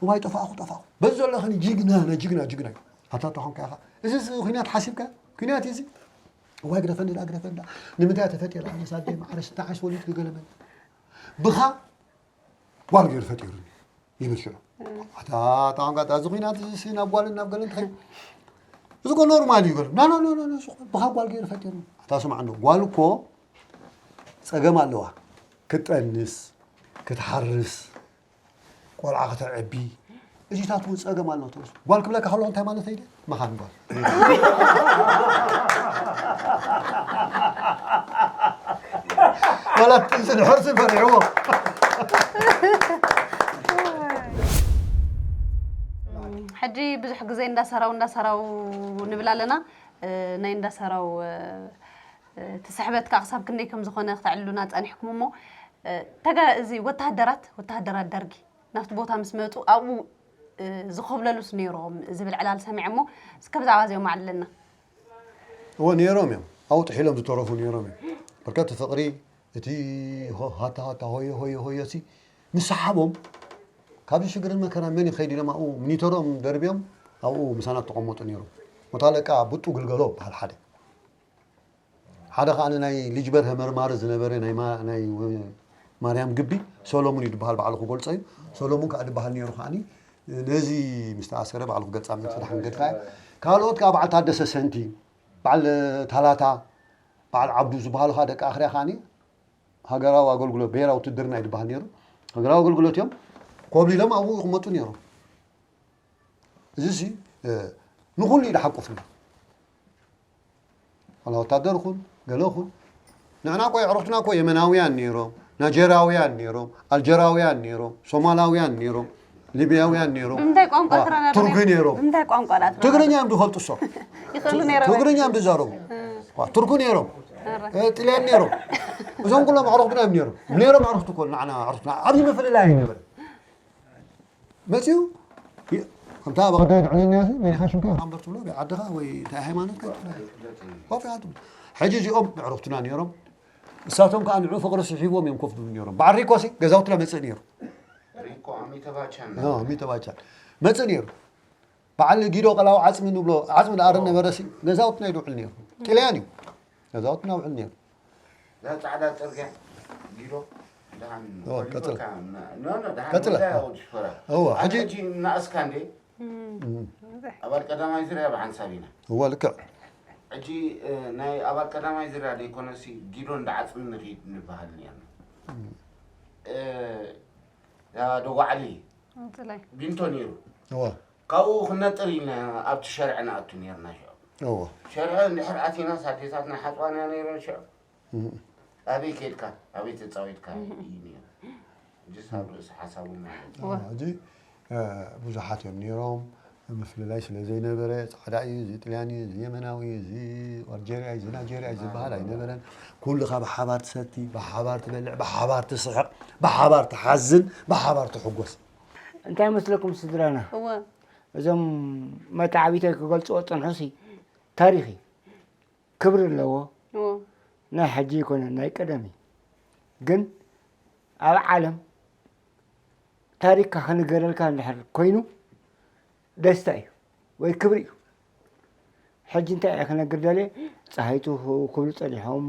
እዋይ ጠፋእኹ፣ ጠፋእኹ። በዚ ዘለኽኒ ጅግና፣ ናይ ጅግና፣ ጅግና እዩ። ኣታ ተኾንካ ኢኻ። እዚ ሲ ኩናት ሓሲብካ? ኩናት እዩ እዚ። እዋይ ግደፈኒ ደኣ፣ ግደፈኒ ደኣ። ንምንታይ እያ ተፈጢራ? ኣነስ ኣደይ ማዕረስ፣ እንታይ ዓይነስ ወሊድኪ ገለ መለ። ብኻ ጓል ገይሩ ፈጢሩኒ ይብል ሽዑ። እም። ኣታ፣ ኣታ፣ ኣታ፣ እዚ ኲናት እዚ ሲ ናብ ጓልን ናብ ገለን ትኸይድ። እዚ እኮ ኖርማል እዩ ገለ። ና፣ ና፣ ና፣ ና፣ ና፣ እዚ እኮ ብኻ ጓል ገይሩ ፈጢሩኒ። ኣታ ስማዕ እንዶ፣ ጓል እኮ ጸገም ኣለዋ። ክትጠንስ፣ ክትሓርስ፣ ቆልዓ ከተዕቢ፣ እዚታት እውን ጸገም ኣሎ ትብሎ። ጓል ክብለካ ከለኹ እንታይ ማለተይ ድየ? መኻን ጓል። ዋላ ጥንስን ሕርስን ፈሪሕዎ። ሕጂ ብዙሕ ግዜ እንዳሰራው እንዳሰራው ንብል ኣለና። እ፣ ናይ እንዳሰራው፣ እ፣ እቲ ስሕበት ከኣ ክሳብ ክንደይ ከም ዝኾነ ክተዕልሉና ጸኒሕኩም እሞ፣ እ፣ ተጋ-፣ እዚ ወተሃደራት፣ ወተሃደራት ደርጊ ናብቲ ቦታ ምስ መጹ ኣብኡ፣ እ፣ ዝኾብለሉስ ነይሮም ዝብል ዕላል ሰሚዐ እሞ፣ እስከ ብዛዕባ እዚኦም ኣዕልለና። እወ፣ ነይሮም እዮም። ኣብኡ ጥሒሎም ዝተረፉ ነይሮም እዮም። በርከት ፍቕሪ፣ እቲ ሆ-፣ ሃታ ሃታ፣ ሆዮ ሆዮ ሆዮ ሲ ምስ ሰሓቦም፣ ካብዚ ሽግርን መከራን መን ይኸይድ ኢሎም ኣብኡ ሚኒተሮም ደርብዮም ኣብኡ ምሳና ተቐመጡ ነይሮም። ሞት ኣለቃ ቡጡ ግልገሎ በሃል ሓደ። ሓደ ኸኣ ናይ ልጅ በርሀ መርማሪ ዝነበረ ናይ ማ-፣ ናይ ወ-፣ ማርያም ግቢ ሰሎሙን እዩ ዝበሃል፣ ባዕሉ ክገልጾ እዩ። ሰሎሙን ከኣ ዝበሃል ነይሩ ከኣኒ ነዚ ምስ ተኣሰረ ባዕሉ ክገልጻ ምእንቲ ድሓን ገድፋ እያ። ካልኦት ከኣ በዓል ታደሰ ሰንቲ፣ በዓል ታላታ፣ በዓል ዓብዱ ዝበሃሉ ከኣ ደቂ ኣኽርያ ከኣኒ ሃገራዊ ኣገልግሎት፣ ብሄራዊ ውትድርና እዩ ዝበሃል ነይሩ። ሃገራዊ ኣገልግሎት እዮም። ኮብሊሎም ኣብኡ ይቕመጡ ነይሮም። እዚሲ፣ እ፣ ንኹሉ እዩ ዝሓቁፍና። ዋላ ወታደር ኹን፣ ገለ ኹን። ንሕና እኮ ኣዕሩኽትና እኮ የመናውያን ነይሮም፣ ናይጀርያውያን ነይሮም፣ ኣልጀራውያን ነይሮም፣ ሶማላውያን ነይሮም፣ ሊብያውያን ነይሮም። ብምንታይ ቋንቋ ዋ፣ ትረዳድኡ ቱርኪ ነይሮም? ነይሮም። ብምንታይ ቋንቋ ዳኣ ትረዳድኡ? ትግርኛ እዮም ዝፈልጡ እሶም። ይኽእሉ ነይሮም። ትግርኛ እዮም ዝዛረቡ። ዋ፣ ቱርኩ ነይሮም። እ፣ ጥልያን ነይሮም። እዞም ኩሎም ኣዕሩኽትና እዮም ነይሮም። ነይሮም ኣዕሩኽቲ እኮ ንዓና ኣዕሩኽትና። ዓብዪ ምፍልላይ ኣይነበረን። መፂኡ፣ ይ-፣ ከምታ ኣብ ኣገዳይ ድዕልኛ ሲ፣ መሪኻ ሽምካ? ኣንበር ትብሎ፣ ወይ ዓድኻ፣ ወይ እንታይ ሃይማኖትካ ትብሎ። ኮፍ ኢኻ ትብሎ። ሕጂ እዚኦም ኣዕሩኽትና ነይሮም። እሳቶም ከዓ ንዑ ፍቕሪ ስሒብዎም እዮም ኮፍ ዝብሉ ነይሮም። በዓል ሪኮሲ ገዛውትና መፅእ ነይሩ። ሪኮ ኣሚተባቻን። እ፣ ኣሚተባቻን። መፅእ ነይሩ። በዓል ጊዶ ቀላዊ ዓፅሚ ንብሎ፣ ዓፅሚ ደኣ ነበረ ሲ፣ ገዛውትና ይድውዕል ነይሩ። ጥልያን እዩ። ገዛውትና ውዕል ነይሩ። እዛ ጻዕዳ ጽርግያ ጊዶ፣ ደሓን ኦ፣ ቀጽል። ኮሊፎካ፣ ና-፣ ኖ፣ ኖ፣ ደሓን ቀጽል። ወዳ ወዲ ሽፈራ። እወ፣ ሕጂ ሕጂ እናኣስካ እንዴ? እም። ኣባል ቀዳማይ ዙርያ ብሓንሳብ ኢና። እወ፣ ልክዕ። ሕጂ፣ እ፣ ናይ ኣባል ቀዳማይ ዙርያ ዘይኮነሲ ጊዶ እንዳዓጽሚ ንኺድ ንበሃል ነርና። እም። እ፣ ያ ደጓዓሊ ኣንጽላይ። ቢንቶ ነይሩ። እወ። ካብኡ ክነጥር ኢልና ኣብቲ ሸርዒ ንኣቱ ነርና ሽዑ። እወ። ሸርዒ እንድሕር ኣቲናስ ኣዴታትና ሓፅባና ነይረን ሽዑ። እም። ኣበይ ከድካ፣ ኣበይ ተፃዊትካ እዩ ነይሩ። ሕጂስ ኣብ ርእሲ ሓሳቡ ማለት እዩ። እወ። ሕጂ፣ እ፣ ብዙሓት እዮም ነይሮም። ምፍልላይ ስለ ዘይነበረ፣ ጻዕዳ እዩ፣ እዚ ጥልያን እዩ፣ እዚ የመናዊ እዩ፣ እዚ ኣልጀርያ እዩ፣ እዚ ናይጀርያ እዩ ዝበሃል ኣይነበረን። ኩልኻ ብሓባር ትሰቲ፣ ብሓባር ትበልዕ፣ ብሓባር ትስሕቕ፣ ብሓባር ትሓዝን፣ ብሓባር ትሕጎስ። እንታይ መስለኩም ስድራና? እወ። እዞም መተዓቢተይ ክገልጽዎ ጸንሑሲ ታሪኽ እዩ። ክብሪ ኣለዎ። እወ። ናይ ሕጂ ኣይኮነን፣ ናይ ቀደም እዩ። ግን ኣብ ዓለም ታሪኽካ ክንገረልካ እንድሕር ኮይኑ ደስታ እዩ ወይ ክብሪ እዩ። ሕጂ እንታይ እየ ክነግር ደልየ፣ ጸሃይቱ ክብሉ ጸኒሖም፣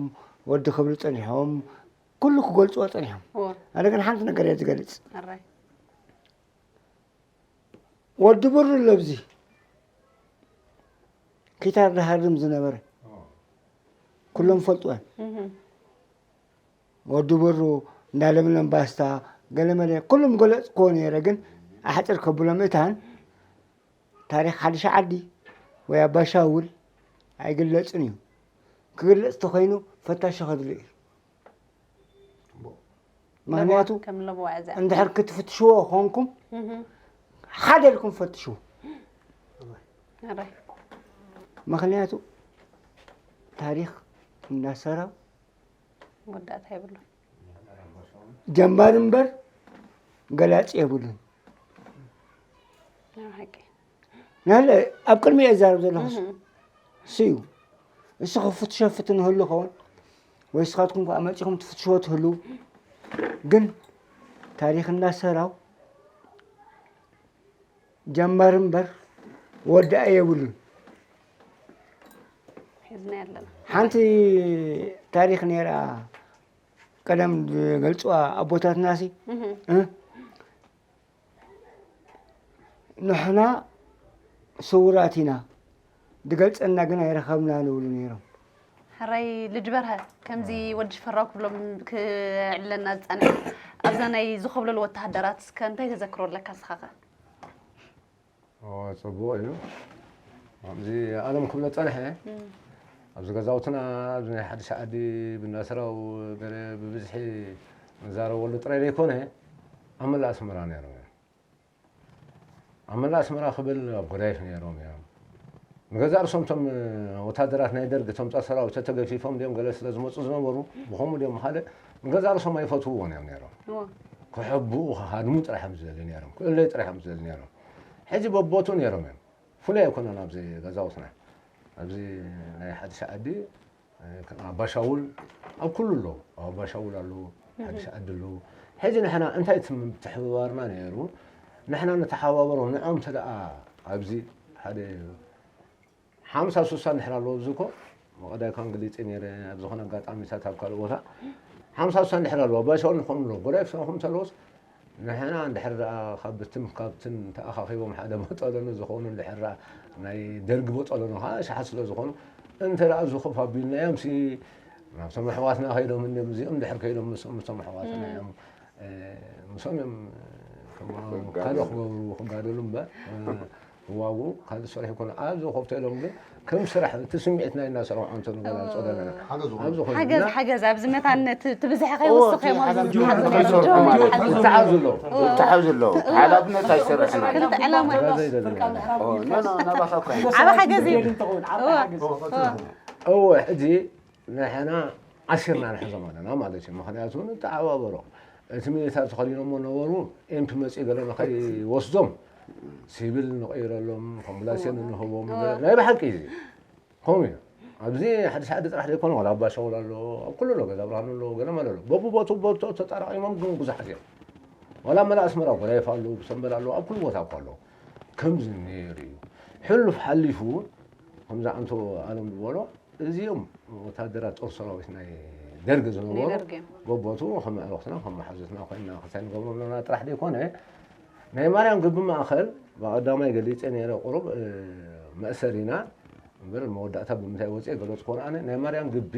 ወዲ ክብሉ ጸኒሖም፣ ኩሉ ክገልጽዎ ጸኒሖም። እወ። ኣነ ግን ሓንቲ ነገር እየ ዝገልጽ። ኣራይ። ወዲ ብሩ ኣሎ ኣብዚ ኪታር ዝሃርም ዝነበረ። ኩሎም ፈልጥዎ እዮም። እህ። ወዲ ብሩ፣ እንዳ ለምለም ባስታ፣ ገለመለ፣ ኩሎም ገለጽክዎ ነይረ፣ ግን ኣሕጽር ከብሎ ምእታን ታሪኽ ሓድሽ ዓዲ ወይ ኣባሻውል ኣይግለጽን እዩ። ክግለጽ ተኾይኑ ፈታሺ ከድሊ እዩ። ምኽንያቱ ለበዋ፣ ከም ለበዋ እያ እዚኣ። እንድሕር ክትፍትሽዎ ኾንኩም፣ እህ። ሓደ ኢልኩም ፈትሽዎ። ኣራይ። ምኽንያቱ ታሪኽ እንዳሰራው መወዳእታ የብሉን። ጀማሪ እምበር ገላጺ የብሉን። ናይ ሓቂ። ናለ ኣብ ቅድሚ እየ ዝዛረብ ዘለኹስ። እህ። እሱ እዩ። እሱ ክፍትሾ ፍትን ይህሉ ኸውን። ወይ ንስኻትኩም ከኣ መጺኹም ትፍትሽዎ ትህልዉ። ግን ታሪኽ እንዳሰራው ጀማሪ እምበር ወዳኢ የብሉን። ሒዝና ኣለና። ሓንቲ ታሪኽ ነይራ፣ ቀደም ዝገልጽዋ ኣቦታትናሲ፣ እህ። እ? ንሕና ስውራት ኢና፣ ዝገልጸና ግን ኣይረኸብናን ይብሉ ነይሮም። ሕራይ ልጅ በርሀ፣ ከምዚ ወዲ ሽፈራው ክብሎም ክዕለና ዝጸንሐ፣ ኣብዛ ናይ ዝኾብለሉ ወተሃደራት እስከ እንታይ ተዘክሮ ኣለካ ንስኻ ኸ? ኦ፣ ጽቡቕ እዩ። ኣብዚ ኣለም ክብሎ ጸንሐ፣ እም። ኣብዚ ገዛውትና፣ ኣብዚ ናይ ሓድሽ ዓዲ ብናስራው ገለ ብብዝሒ ንዛረበሉ ጥራይ ዘይኮነ፣ ኣብ መላእ ኣስመራ ነይሮም እዮም። ኣብ መላእ ኣስመራ ክብል ኣብ ጎዳይፍ ነይሮም እዮም። ንገዛእ ርእሶም እቶም ወታደራት ናይ ደርግ፣ እቶም ጸረ ሰራዊት ተተገፊፎም ድዮም ገለ ስለ ዝመጹ ዝነበሩ፣ ብኸምኡ ድዮም ካልእ፣ ንገዛእ ርእሶም ኣይፈትውዎን እዮም ነይሮም። እወ። ክሕብኡ፣ ክሃድሙ ጥራሕ እዮም ዝደልዩ ነይሮም። ክእለዩ ጥራሕ እዮም ዝደልዩ ነይሮም። ሕጂ በቦቱ ነይሮም እዮም። ፍሉይ ኣይኮነን ኣብዚ ገዛውትና። ኣብዚ ናይ ሓድሽ ዓዲ፣ እ፣ ኣባሻውል ኣብ ኩሉ ኣለዉ። ኣብ ኣባሻውል ኣለዉ፣ ሓድሽ ዓዲ ኣለዉ። ሕጂ ንሕና እንታይ እቲ ምትሕብባርና ነይሩ? ንሕና ንተሓባበሮም፣ ንዕኦም እንተ ደኣ ኣብዚ ሓደ ሓምሳ ሱሳ እንድሕር ኣለዎ፣ ኣብዚ እኮ መቐዳይ ካን ገሊጸ ነይረ፣ ኣብ ዝኾነ ኣጋጣሚታት ኣብ ካልእ ቦታ ሓምሳ ሱሳ እንድሕር ኣለዎ፣ ኣባሻውል ንኾኑ ኣለዉ። ጎዳይፍ ሰራኹም እንተለዎስ፣ ንሕና እንድሕር ደኣ ካብ ብትን ካብትን ተኣኻኺቦም ሓደ በጠለኑ ዝኾኑ እንድሕር ደኣ ናይ ደርጊ በጠለኑ ከዓ ኣሽሓት ስለ ዝኾኑ፣ እንተ ደኣ እዚ ኮፍ ኣቢልናዮምሲ ናብቶም ኣሕዋትና ከይዶም እንድዮም፣ እዚኦም እንድሕር ከይዶም ምስኦም፣ ምስቶም ኣሕዋትና እዮም፣ እ፣ ምስኦም እዮም ክጋደሉ። ካልእ ክገብሩ ክጋደሉ እምበር፣ እ፣ ክዋግኡ ካልእ ስራሕ ይኮነ። ኣብዚ ኮፍ ተኢሎም ግን ከም ስራሕ እቲ ስምዒት ናይ እናሰርዖ እንተ ንገዛጽኦ ዘለና። ሓገዝ ይኹን። ኣብዚ ኮይኑ ሓገዝ፣ እና ሓገዝ፣ ኣብዚ መታን እቲ፣ እቲ ብዝሒ እዎ፣ ከይወስኽ እቲ እዮም ኣብዚ ሓገዝ ዝሓዙ ይኹን። ነይሮም። ከይሰርሑ ማለት እዩ። ሓገዝ። ይተሓዙ ኣለዉ። እዎ። ይተሓዙ ኣለዉ። እዎ። ሓላፍነት ኣይሰርሕን። ክልተ ዕላማ እዩ። ሓገዝ ኣይደልን። እዎ፣ ኖ፣ ኖ፣ ናባኻ እኮ እዩ። ዓቢ ሓገዝ እዩ። እዎ። እዎ፣ ሕጂ ንሕና ዓሲርና ንሕዞም ኣለና ማለት እዩ። ምኽንያቱ ንተዓባበሮም። እቲ ሚሊታር ተኸዲኖሞ ነበሩ፣ ኤምፒ መፂኡ ገለ ንኸይወስዶም፣ ሲቪል ንቐይረሎም፣ ኮምብላሴን ንህቦም፣ እወ። ናይ ብሓቂ እዩ። ከምኡ እዩ። ኣብዚ ሓድሽ ዓዲ ጥራሕ ዘይኮነ፣ ዋላ ኣባ ሸውል ኣሎ፣ ኣብ ኩሉ ኣሎ፣ ገዛ ብርሃኑ ኣሎ፣ ገለ መለ ኣሎ። በብቦትኡ፣ በብቦትኡ ተጣራቒሞም ግን ብዙሓት እዮም። ዋላ መላ ኣስመራ፣ ጎዳይፍ ኣሎ፣ ብሰንበል ኣሎ፣ ኣብ ኩሉ ቦታ እኮ ኣሎ። ከምዚ ነይሩ እዩ። ሕሉፍ ሓሊፉ፣ ከምዛ ኣንቶ ኣለም ዝበሎ፣ እዚኦም ወታደራት ጦር ሰራዊት ናይ ደርግ ናይ ዝነበሩ፣ ደርግ እዮም። በቦቱ ከም ኣዕሩኽትና፣ ከም መሓዙትና ኮይንና ክሳይ ንገብሮም ነበርና ጥራሕ ዘይኮነ፣ ናይ ማርያም ግቢ ማእኸል ብቐዳማይ ገሊፀ ነይረ፣ ቁሩብ፣ እ፣ መእሰሪና እምበር፣ መወዳእታ ብምንታይ ወፅኤ ገለፅኮ ኣነ። ናይ ማርያም ግቢ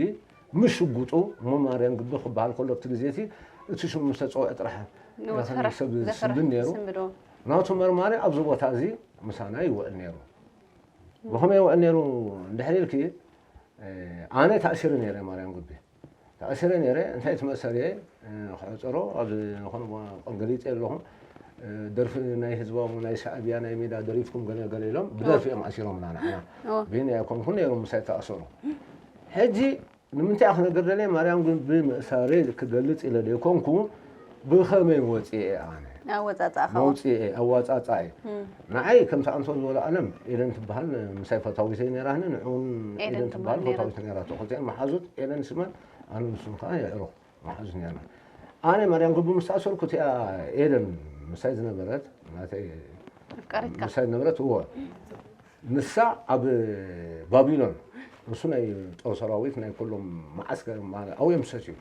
ምስ ሽጉጡ፣ እሞ ማርያም ግቢ ክበሃል ከሎ ኣብቲ ግዜ እቲ፣ እቲ ሽሙ ምስ ተፀውዐ ጥራሕ ንወት ያኸኒ ፈራሕ፣ ሰብ ዘፍርሕ ዝስንብድ ነይሩ። ዝስንብዶ። ናቱ መርማሪ ኣብዚ ቦታ እዚ ምሳና ይውዕል ነይሩ። ብኸመይ ይውዕል ነይሩ እንድሕር ኢልኪ፣ እ፣ ኣነ ተኣሲረ ነይረ ማርያም ግቢ። ተኣሲረ ነይረ፣ እንታይ እቲ መእሰሪየ፣ እ፣ ክዕፀሮ ኣብ ዝኾነ ቦ-፣ ቀን ገሊፀ ኣለኹ። እ፣ ደርፊ ናይ ህዝባዊ፣ ናይ ሻዕብያ፣ ናይ ሜዳ ደሪፍኩም ገለ ገለ ኢሎም፣ ብደርፊ እዮም ኣሲሮምና ንዓና። እወ። ብይን ኣይኮንኩን ነይሮም ምሳይ ተኣሰሩ። ሕጂ ንምንታይ ክነግር ደልየ፣ ማርያም ግን ብምእሳረይ ክገልጽ ኢለ ዘይኮንኩ፣ ብኸመይ ወጺኤ ኣነ? ኣወጻጽኣኻ። መውጽኤ፣ ኣዋጻጽኣይ። እም። ንዓይ ከምቲ ኣንቶን ዝበሎ ኣለም፣ ኤደን ትበሃል ምሳይ ፈታዊተይ ነይራኒ፣ ንዕኡን ኤደን ኤደን ትበሃል ትበሃል ነይራ። ፈታዊት ነይራቶ። ክልቲኤን መሓዙት፣ ኤደን ስመን፣ ኣነ ንሱን ከኣ የዕሩኽ መሓዙት ነይርና። ኣነ ማርያም ግቢ ምስ ተኣሰርኩ፣ እቲኣ ኤደን ምሳይ ዝነበረት፣ ናተይ ኣፍቃሪትካ። ምሳይ ዝነበረት፣ እወ። ንሳ ኣብ ባቢሎን፣ ንሱ ናይ ጦር ሰራዊት ናይ ኩሎም መዓስከር፣ ማለት ኣብኡ እዮም ዝሰትዩ።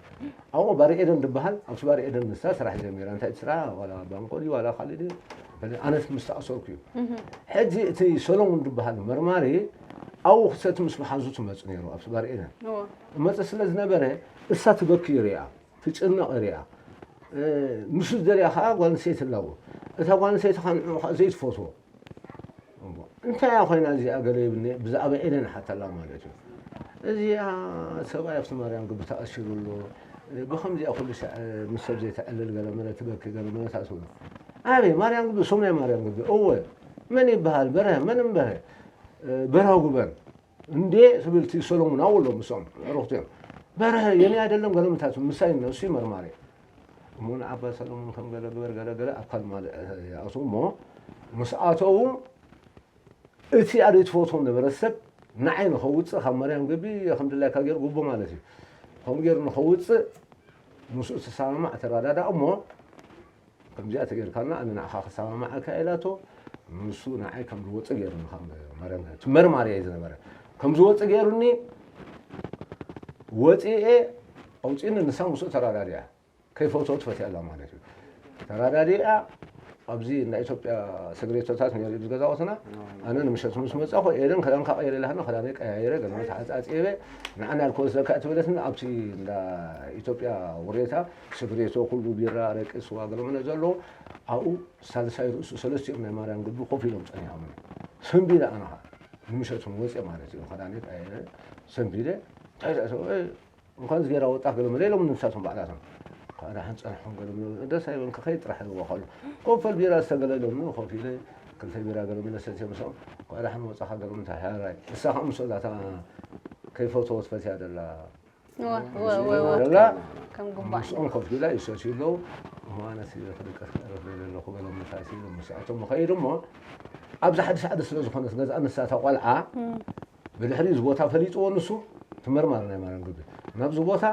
ኣብኡ ባሪ ኤደን ዝበሃል፣ ኣብቲ ባሪ ኤደን ንሳ ስራሕ ጀሚራ። እንታይ እቲ ስራሕ? ዋላ ባንኮ ድዩ፣ ዋላ ካልእ ድዩ? በለ፣ ኣነስ ምስ ተኣሰርኩ እዩ። እህ። ሕጂ እቲ ሰሎሙን ዝበሃል መርማሪ ኣብኡ ክሰቲ ምስ መሓዙቱ መጹ ነይሩ፣ ኣብቲ ባሪ ኤደን። እዎ። መጽእ ስለ ዝነበረ፣ እሳ ትበኪ ይሪኣ፣ ትጭነቕ ይሪኣ። እ፣ ንሱ ዝደልያ ከኣ ጓል ኣንስተይቲ ኣለዎ። እታ ጓል ኣንስተይቲ ከኣ ንዕኡ ከኣ ዘይትፈትዎ። እሞ፣ እንታይ እያ ኮይና እዚኣ ገለ ይብልኒ፣ ብዛዕባ ኤደን ሓተላ ማለት እዩ። እዚኣ ሰብኣይ ኣብቲ ማርያም ግቢ ተኣሲሩ ኣሎ፣ ብኸምዚኣ ኩሉ ሻዕ ምስ ሰብ ዘይተዕልል ገለ መለ ትበኪ ገለ መለ ትብሎ። ኣበይ ማርያም ግቢ? ስም ናይ ማርያም ግቢ። እወ። መን ይበሃል? በርሀ። መን እምበርሀ? በርሀ ጉበን። እንዴ ትብል እቲ ሰሎሙን ኣብኡ ኣሎ ምስኦም፣ ኣዕሩኽቲ እዮም። በርሀ የኔ ኣይደለም ገለ መለ ትብል፣ ምሳይ እነሱ መርማሪ። እሞ ንዓባ ሰሎሙን ከም ገለ ግበር ገለ ገለ ኣካል ማልእ ይኣትዉ እሞ ምስ ኣተዉ እቲ ኣደ ትፈትዎ ነበረ ሰብ ንዓይ ንኸውፅእ ካብ ማርያም ግቢ ከም ድላይካ ገይሩ ጉቦ ማለት እዩ። ከምኡ ገይሩ ንኸውፅእ ምስኡ ተሰማማዕ ተረዳዳ እሞ ከምዚኣ ተገይርካና ኣነ ንዓኻ ክሰማማዓካ ኢላቶ ንሱ ንዓይ ከም ዝወፅእ ገይሩኒ ካብ ማርያም እቲ መርማሪ እየ ዝነበረ ከም ዝወፅእ ገይሩኒ ወፂኤ ኣውፂኒ ንሳ ምስኡ ተረዳዲኣ ከይፈትዎ ትፈትያ ኣላ ማለት እዩ። ተረዳዲኣ ኣብዚ ናይ ኢትዮጵያ ስግሬቶታት ነይሩ እዩ ገዛውትና። ኣነ ንምሸት ምስ መጻኹ ኤደን ክዳንካ ቀይረ ኢላትና ክዳነይ ቀያይረ ገለ ተዓጻጺበ ንዓና ኣልኮል ስለካ እትበለትና ኣብቲ እንዳ ኢትዮጵያ ውሬታ ስግሬቶ ኩሉ ቢራ ኣረቂ ስዋ ገለ መለ ዘለዎ ኣብኡ ሳልሳይ ርእሱ ሰለስቲኦም ናይ ማርያም ግቢ ኮፍ ኢሎም ጸኒሖም። ሰንቢለ ኣነ ኸዓ ንምሸት እውን ወፅየ ማለት እዩ። ክዳነይ ቀያይረ ሰንቢለ እንታይ ደኣ እንኳን ዝጌራ ወጣ ገለ መለ ኢሎም ንሳቶም ባዕላቶም። ካኣ ደሓን ጸንሖም ገለ መለ ደስ ኣይበልካ ከይድ ጥራሕ ኢልዎ ከሎ ኮፈል ቢራ ዝተገለ ኢሎም ኮፍ ኢለ ክልተ ቢራ ገለ መለ ሰትየ ምስኦም ካኣ ደሓን ወጻኻ ገለ መለ እንታይ ሓራይ ንሳ ከዓ ምስ ወዳታ ከይፈተወት ፈትያ ደላ እወ እወ እወ እወ ደላ ከም ጉባእ ምስኦም ኮፍ ኢላ ይሰትዩ ኣለዉ። እሞ ኣነስ ክድቀስ ቀረብ ደለ ኣለኹ ገለ መለ እንታይ ኢሎም ምስኣቶም ንኸይድ እሞ ኣብዚ ሓድሽ ዓዲ ስለ ዝኾነት ገዛ ንሳ እታ ቆልዓ ብድሕሪ እዚ ቦታ ፈሊጥዎ ንሱ ትመርማር ናይ ማርያም ግቢ ናብዚ ቦታ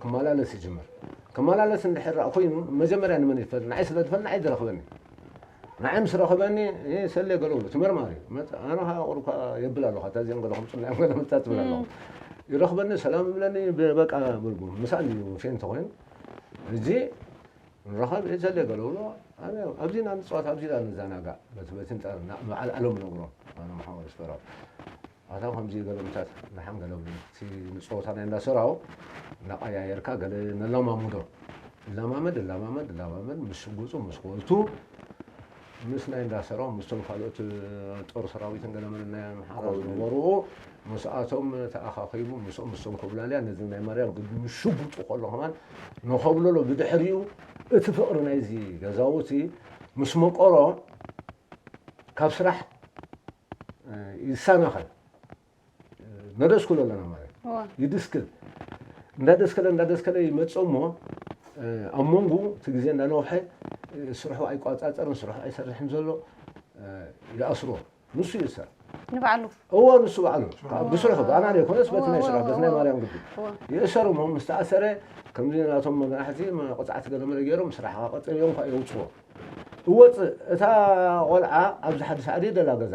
ክመላለስ ይጅምር። ክመላለስ እንድሕር ደኣ ኮይኑ መጀመርያ ንመን ይፈል ንዓይ ስለ ዝፈል ንዓይ ዝረኽበኒ ንዓይ ምስ ረኽበኒ ሰለ ገለውሉ ትመርማሪ ኣነ ከዓ ቁርኳ የብል ኣለኹ ኣታ እዚኦም ገለ ከምፅና እዮም ገለ ምታ ትብል ኣለኹ ይረኽበኒ ሰላም ይብለኒ በቃ ብልቡ ምሳእ እንዲ ፌንተ ኮይኑ እዚ ንራኸብ እየ ዘለ ገለውሎ ኣብዚና ንፅዋት ኣብዚና ንዘናጋዕ በቲ በቲ ንጠር በዓል ኣሎም ነብሮ ኣነ መሓወር ስፈራው ኣታ ከምዚ ገለምታት ደሓን ገለምቲ ንፀወታ ናይ እንዳሰራው እናቐያየርካ ገለ ነለማምዶ እላማመድ እላማመድ እላማመድ ምስ ሽጉጡ ምስ ኮቱ ምስ ናይ እንዳሰራው ምስቶም ካልኦት ጦር ሰራዊትን ገለመለ ናይ ኣምሓራ ዝነበሩ ምስኣቶም ተኣኻኺቡ ምስኦም ምስቶም ኮብላልያ ነዚ ናይ ማርያም ግቢ ምስ ሽጉጡ ከሎ ከማን ንኸብለሎ ብድሕሪኡ እቲ ፍቕሪ ናይዚ ገዛውቲ ምስ መቆሮ ካብ ስራሕ ይሰናኸል ነደስኩሎ ኣለና ማለት እዩ። እወ ይድስክል እንዳደስከለ እንዳደስከለ ይመጽእ እሞ ኣብ መንጉ እቲ ግዜ እንዳነውሐ ስርሑ ኣይቋጻጸርን ስርሑ ኣይሰርሕን ዘሎ ይኣስሮ። ንሱ ይእሰር። ንባዕሉ እዎ ንሱ ባዕሉ ብስርሑ ብኣና ዘይኮነስ በቲ ናይ ስራሕ በቲ ናይ ማርያም ግቢ ይእሰር እሞ ምስ ተኣሰረ ከምዚ ናቶም መግናሕቲ ቅፅዓት ገለመለ ገይሮም ስራሕካ ቀፅል እዮም ኳ የውፅዎ። እወፅእ እታ ቆልዓ ኣብዚ ሓድሽ ዓዲ ደላ ገዛ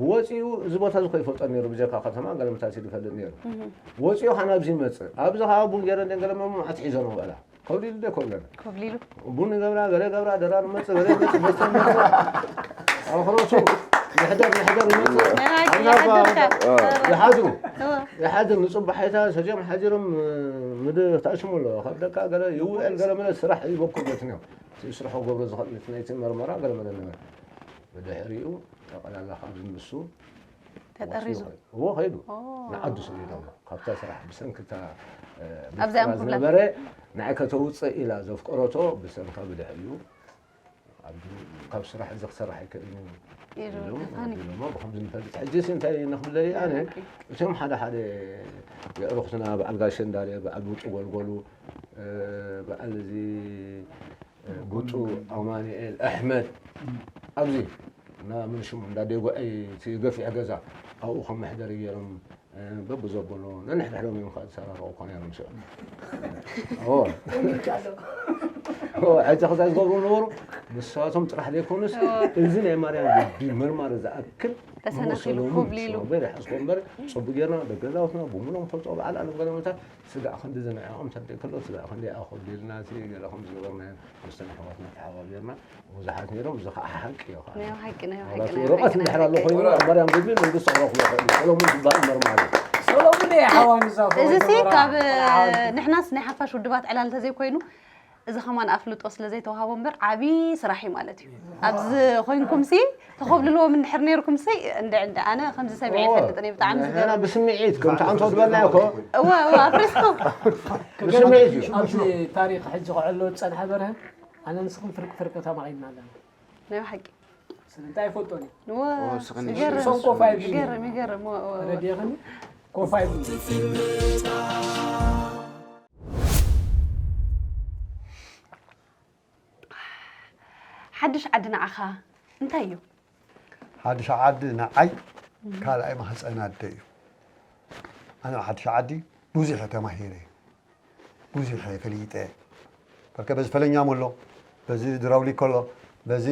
ወፂኡ እዚ ቦታ እዚ ኮይፈልጦ ነይሩ ብጀካ ከተማ ገለመታት ዝፈልጥ ነይሩ። ወፂኡ ካ ናብዚ ይመፅእ ኣብዚ ከዓ ቡን ገይረ እንደ ገለመ ማዓት ሒዞ ነው በላ ከብሊሉ ደ ኮብለለ ኮብሊሉ ቡን ገብራ ገለ ገብራ ደራር መፅ ገለ መፅ መፅ መፅ ኣኽሮቱ ይሕደር ይሕደር ይመፅእ ኣናባ ይሓድሩ ይሓድሩ ንፅቡሓይታ ሰጆም ሓዲሮም ምድ ታሽሙ ኣለዎ ካብ ደቃ ገለ ይውዕል ገለ መለ ስራሕ ይበኩበት ነው ስርሖ ገብረ ዝኽእል ናይቲ መርመራ ገለ መለ ነበረ ብድሕሪኡ ጠቐላላ ካብ ዝምሱ ተጠሪዙ እዎ ከይዱ ንዓዱ ሰዲዶም ካብታ ስራሕ ብሰንክታ ኣብዚኣ ምኩብላ ዝነበረ ንዓይ ከተውፅእ ኢላ ዘፍቀረቶ ብሰንካ ብድሕሪኡ ካብ ስራሕ እዚ ክሰርሕ ኣይክእልን እዩ ኢሎሞ ብከምዚ ንፈልጥ ሕጂስ እንታይ ንክብለይ ኣነ እቶም ሓደ ሓደ የዕሩኽትና በዓል ጋሸ እንዳለ በዓል ውጡ ጎልጎሉ በዓል እዚ ብፁዕ ኣማኑኤል ኣሕመድ ኣብዚ እና ምን ሽሙ እንዳ ዴጎዐይ እቲ ገፊሕ ገዛ ኣብኡ ከም መሕደሪ ገይሮም በብዘበሎ ነንሕድሕዶም እዮም ከዓ ዝሰራረቑ እኮ ነይሮም ሽዑ ሕጂ ክዛ ዝገብሩ ነበሩ ንሳቶም ጥራሕ ዘይኮኑስ እዚ ናይ ማርያም ግቢ መርማሪ ዝኣክል ተሰናኺሉ ኮብሊሉ ይሓዝኮ እምበር ፅቡቅ ጌርና ደገዛውትና ብሙሎም ፈልጦ በዓል ኣለም ገለመታት ስጋዕ ክንዲ ዝንዕቆም ተደይ ከሎ ስጋዕ ክንዲ ኣኸብሊልና እቲ ገለ ከም ዝገበርናዮ ምስቶም ኣሕዋትና ተሓባቢርና ብዙሓት ነይሮም እዚ ከዓ ሓቂ እዩ ከዓ ናይ ሓቂ ናይ ሓቂ ዋላ እቲ ናይ ወረቐት ሓቂ ናይ እንድሕር ኣሎ ሓቂ ኮይኑ ኣብ ማርያም ግቢ መንግስቲ ክረኽቦ ይኽእል እዩ ሰሎሙን ዝበሃል መርማሪ ሰሎሙን እየ ሓዋን እዛ እዚ ሲ ካብ ንሕናስ ናይ ሓፋሽ ውድባት ዕላል እንተዘይኮይኑ እዚ ከማን ኣፍልጦ ስለ ዘይተዋሃቦ እምበር ዓብዪ ስራሕ እዩ ማለት እዩ ኣብዚ ኮይንኩም ሲ ተኸብልልዎም እንድሕር ነይርኩም ሲ እንደ እንደ ኣነ ከምዚ ሰሚዐ ይፈልጥን እየ ብጣዕሚ ንሕና ዝገርም ብስምዒት ከምቲ ኣንቶ ዝበልናዮ እኮ እወ እወ ኣፍሪስኩም ብስምዒት እዩ ኣብዚ ታሪክ ሕጂ ክዕሎ ዝፀንሐ በርሀ ኣነ ንስኹም ፍርቂ ፍርቂ ተማቒልና ኣለና ናይ ሓቂ ስለምንታይ ኣይፈልጦን እዩ እወ ስኽኒ ይገርም ሶም ኮፍ ኣይብልን እዩ። ይገርም ይገርም እወ እወ ተረዲእኽኒ ኮፍ ኣይብልን ሓድሽ ዓዲ ንዓኻ እንታይ እዩ ሓድሽ ዓዲ ንዓይ ካልኣይ ማህፀን ኣደ እዩ ኣነ ኣብ ሓድሽ ዓዲ ብዙሕ እየ ተማሂረ ብዙሕ እየ ፈሊጠ በርከ በዚ ፈለኛም ኣሎ በዚ ድራውሊክ ኣሎ በዚ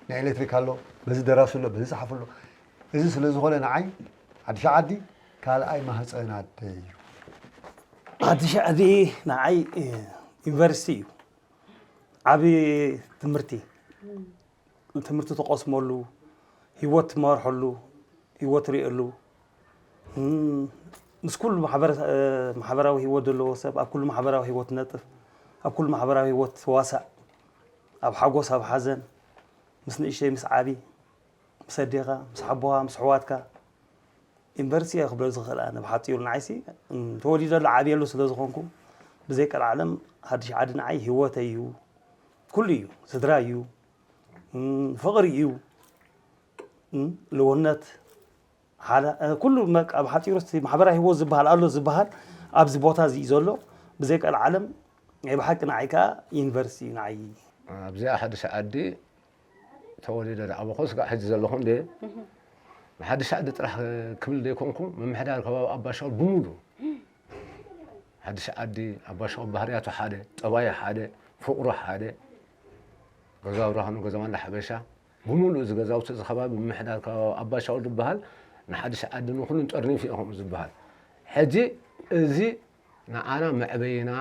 ናይ ኤሌክትሪክ ኣሎ በዚ ደራሲ ኣሎ በዚ ፀሓፍ ኣሎ እዚ ስለ ዝኾነ ንዓይ ሓድሽ ዓዲ ካልኣይ ማህፀን ኣደ እዩ ሓድሽ ዓዲ ንዓይ ዩኒቨርሲቲ እዩ ዓብዪ ትምህርቲ ትምህርቲ ትቐስመሉ ህይወት ትመርሐሉ ህይወት ትሪእሉ ምስ ኩሉ ማሕበራዊ ህይወት ዘለዎ ሰብ ኣብ ኩሉ ማሕበራዊ ህይወት ትነጥፍ ኣብ ኩሉ ማሕበራዊ ህይወት ትዋሳእ ኣብ ሓጎስ ኣብ ሓዘን ምስ ንእሽተይ ምስ ዓቢ ምስ ኣዴኻ ምስ ሓቦኻ ምስ ኣሕዋትካ ዩኒቨርሲቲ እየ ክብሎ ዝኽእል ኣነ ብሓፂሩ ንዓይሲ ተወሊደሉ ዓብየሉ ስለ ዝኾንኩ ብዘይ ቀልዓለም ሓድሽ ዓዲ ንዓይ ህይወተይ እዩ ኩሉ እዩ ስድራ እዩ ፍቕሪ እዩ ልውነት ሓደ ኩሉ በቃ ብሓፂሩ እቲ ማሕበራዊ ህይወት ዝበሃል ኣሎ ዝበሃል ኣብዚ ቦታ እዚ እዩ ዘሎ ብዘይ ቀልዓለም ናይ ብሓቂ ንዓይ ከዓ ዩኒቨርሲቲ እዩ ንዓይ ኣብዚኣ ሓድሽ ዓዲ ተወሊደ ዝዓበኹ ስጋዕ ሕጂ ዘለኹ እንደ ንሓድሽ ዓዲ ጥራሕ ክብል ዘይኮንኩ ምምሕዳር ከባቢ ኣባሻውል ብምሉ ሓድሽ ዓዲ ኣባሻውል ባህርያቱ ሓደ ጠባዩ ሓደ ፍቕሩ ሓደ ገዛ ኣብርሃኑ ገዛ ማንዳ ሓበሻ ብምሉእ እዚ ገዛውቲ እዚ ከባቢ ምምሕዳር ከባቢ ኣባሻውል ዝበሃል ንሓድሽ ዓዲ ንኩሉን ጠርኒፉ እዩ ከምኡ ዝበሃል ሕጂ እዚ ንዓና መዕበይና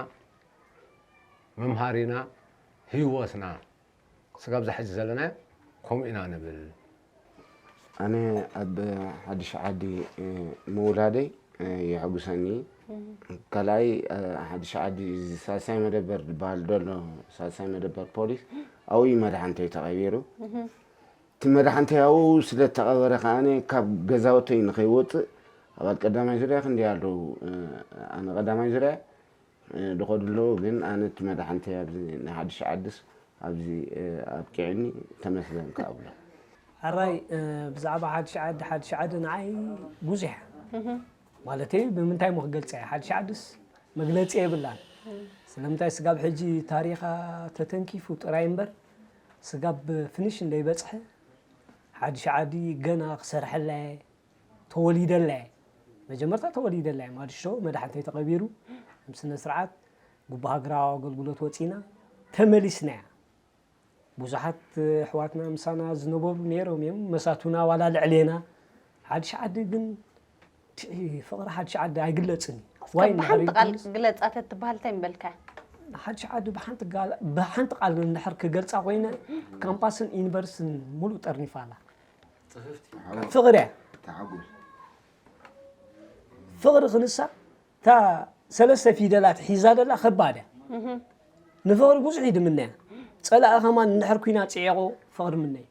መምሃሪና ህይወትና ስጋብ ዝሕዚ ዘለናዮ ከምኡ ኢና ንብል። ኣነ ኣብ ሓድሽ ዓዲ ምውላደይ የሐጉሰኒ። ካልኣይ ሓድሽ ዓዲ ሳልሳይ መደበር ዝበሃል ዘሎ ሳልሳይ መደበር ፖሊስ ኣብኡ እዩ መድሓንተይ ተቐቢሩ። እቲ መድሓንተይ ኣብኡ ስለ እተቐበረ ከኣ ካብ ገዛውተይ ንኸይወፅእ ኣባል ቀዳማይ ዙርያ ክንደይ ኣለዉ። ኣነ ቀዳማይ ዙርያ ዝኸዱ ኣለዉ ግን ኣነ እቲ መድሓንተይ ኣብዚ ናይ ሓድሽ ዓድስ ኣብዚ ኣብቂዕኒ ተመስገን ክኣ እብሎ። ሕራይ ብዛዕባ ሓድሽ ዓዲ ሓድሽ ዓዲ ንዓይ ብዙሕ ማለተይ ብምንታይ ሞ ክገልጸ እየ? ሓድሽ ዓድስ መግለጺ የብላን። ስለምንታይ ስጋብ ሕጂ ታሪኻ ተተንኪፉ ጥራይ እምበር ስጋብ ፍኒሽ እንደይበጽሐ ሓድሽ ዓዲ ገና ክሰርሐላ እየ፣ ተወሊደላ እየ። መጀመርታ ተወሊደላ እየ። ማድሾ መድሓንተይ ተቐቢሩ፣ ከም ስነ ስርዓት ጉባ ሃገራዊ ኣገልግሎት ወፂና ተመሊስና እያ። ብዙሓት ኣሕዋትና ምሳና ዝነበሩ ነይሮም እዮም፣ መሳቱና ዋላ ልዕሌና። ሓድሽ ዓዲ ግን ትዒ ፍቕሪ ሓድሽ ዓዲ ኣይግለጽን እዩ። እስከ ዋይ ብሓንቲ ቃል ግለጻ ተትበሃል እንታይ ምበልካ? ሓድሽ ዓዲ ብሓንቲ ቃል እንድሕር ክገልጻ ኮይነ ካምፓስን ዩኒቨርሲቲን ሙሉእ ጠርኒፋ ኣላ። ፍቕሪ እያ። ፍቕሪ ክንሳ እታ ሰለስተ ፊደላት ሒዛ ደላ ከባድ እያ። ንፍቕሪ ብዙሕ እዩ ድምነያ። ጸላኢ ከማን እንድሕር ኩናት ጽዒቑ ፍቕሪ ምነይ።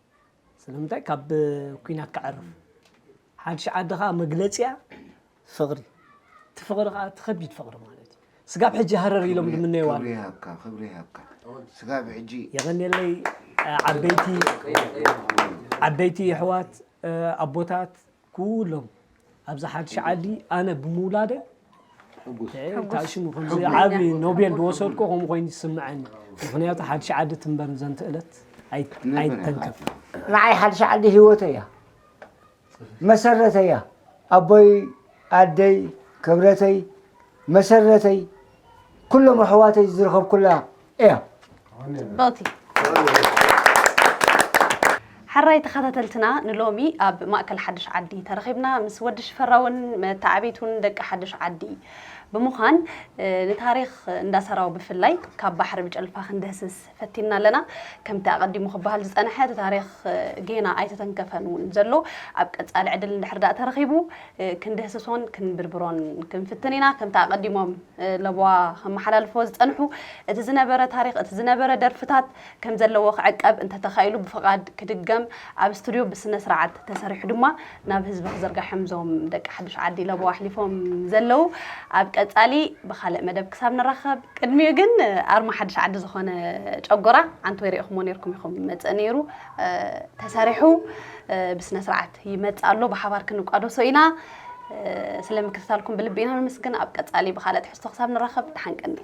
ስለምንታይ ካብ ኩናት ክዓርፍ። ሓድሽ ዓዲ ኸዓ መግለጺያ ፍቕሪ። እቲ ፍቕሪ ኸዓ እቲ ከቢድ ፍቕሪ ማለት እዩ። ስጋብ ሕጂ ሃረር ኢሎም ድምነይዋ ክብሪ ኣለዉ። ይሃብካ ክብሪ ይሃብካ። ስጋብ ሕጂ የቐንየለይ ዓበይቲ ዓበይቲ ኣሕዋት ኣቦታት ኩሎም ኣብዚ ሓድሽ ዓዲ ኣነ ብምውላደ ታሽሙ ከምዚ ዓቢ ኖቤል ዝወሰድኩ ከምኡ ኮይኑ ይስምዐኒ። ምኽንያቱ ሓድሽ ዓዲ ትንበር ዘንትእለት ኣይትተንከፍ። ንዓይ ሓድሽ ዓዲ ህይወተይ እያ፣ መሰረተይ እያ። ኣቦይ፣ ኣደይ፣ ክብረተይ፣ መሰረተይ፣ ኩሎም ኣሕዋተይ ዝረኸብኩላ እያ። ጽብቕቲ። ሕራይ ተኸታተልትና፣ ንሎሚ ኣብ ማእከል ሓድሽ ዓዲ ተረኺብና ምስ ወዲ ሽፈራውን መተዓብይቱን ደቂ ሓድሽ ዓዲ ብምዃን፣ እ፣ ንታሪኽ እንዳ ሰራው ብፍላይ ካብ ባሕሪ ብጨልፋ ክንድህስስ ፈቲንና ኣለና። ከምቲ ኣቐዲሙ ክበሃል ዝጸንሐ፣ እቲ ታሪኽ፣ እ፣ ጌና ኣይተተንከፈን እውን ዘሎ፣ ኣብ ቀጻሊ ዕድል እንድሕር ደኣ ተረኺቡ፣ እ፣ ክንድህስሶን ክንብርብሮን ክንፍትን ኢና። ከምቲ ኣቐዲሞም ለበዋ ከመሓላልፍዎ ዝጸንሑ፣ እቲ ዝነበረ ታሪኽ፣ እቲ ዝነበረ ደርፍታት ከም ዘለዎ ክዕቀብ እንተተኻኢሉ ብፍቓድ ክድገም ኣብ ስቱድዮ ብስነ ስርዓት ተሰሪሑ ድማ ናብ ህዝቢ ክዝርጋሕ እዮም እዞም ደቂ ሓዱሽ ዓዲ ለበዋ ኣሕሊፎም ዘለዉ። ኣብ ቀጻሊ ብኻልእ መደብ ክሳብ ንራኸብ፣ ቅድሚኡ ግን ኣርማ ሓዱሽ ዓዲ ዝኾነ ጨጎራ ኣንትወይ ርኢኹምዎ ነይርኩም ኢኹም መጽእ ነይሩ ተሰሪሑ ብስነ ስርዓት ይመጽእ ኣሎ። ብሓባር ክንቋደሶ ኢና። ስለ ምክትታልኩም ብልቢ ኢና ነመስግን። ኣብ ቀጻሊ ብኻልእ ትሕዝቶ ክሳብ ንራኸብ ደሓን ቀኒ።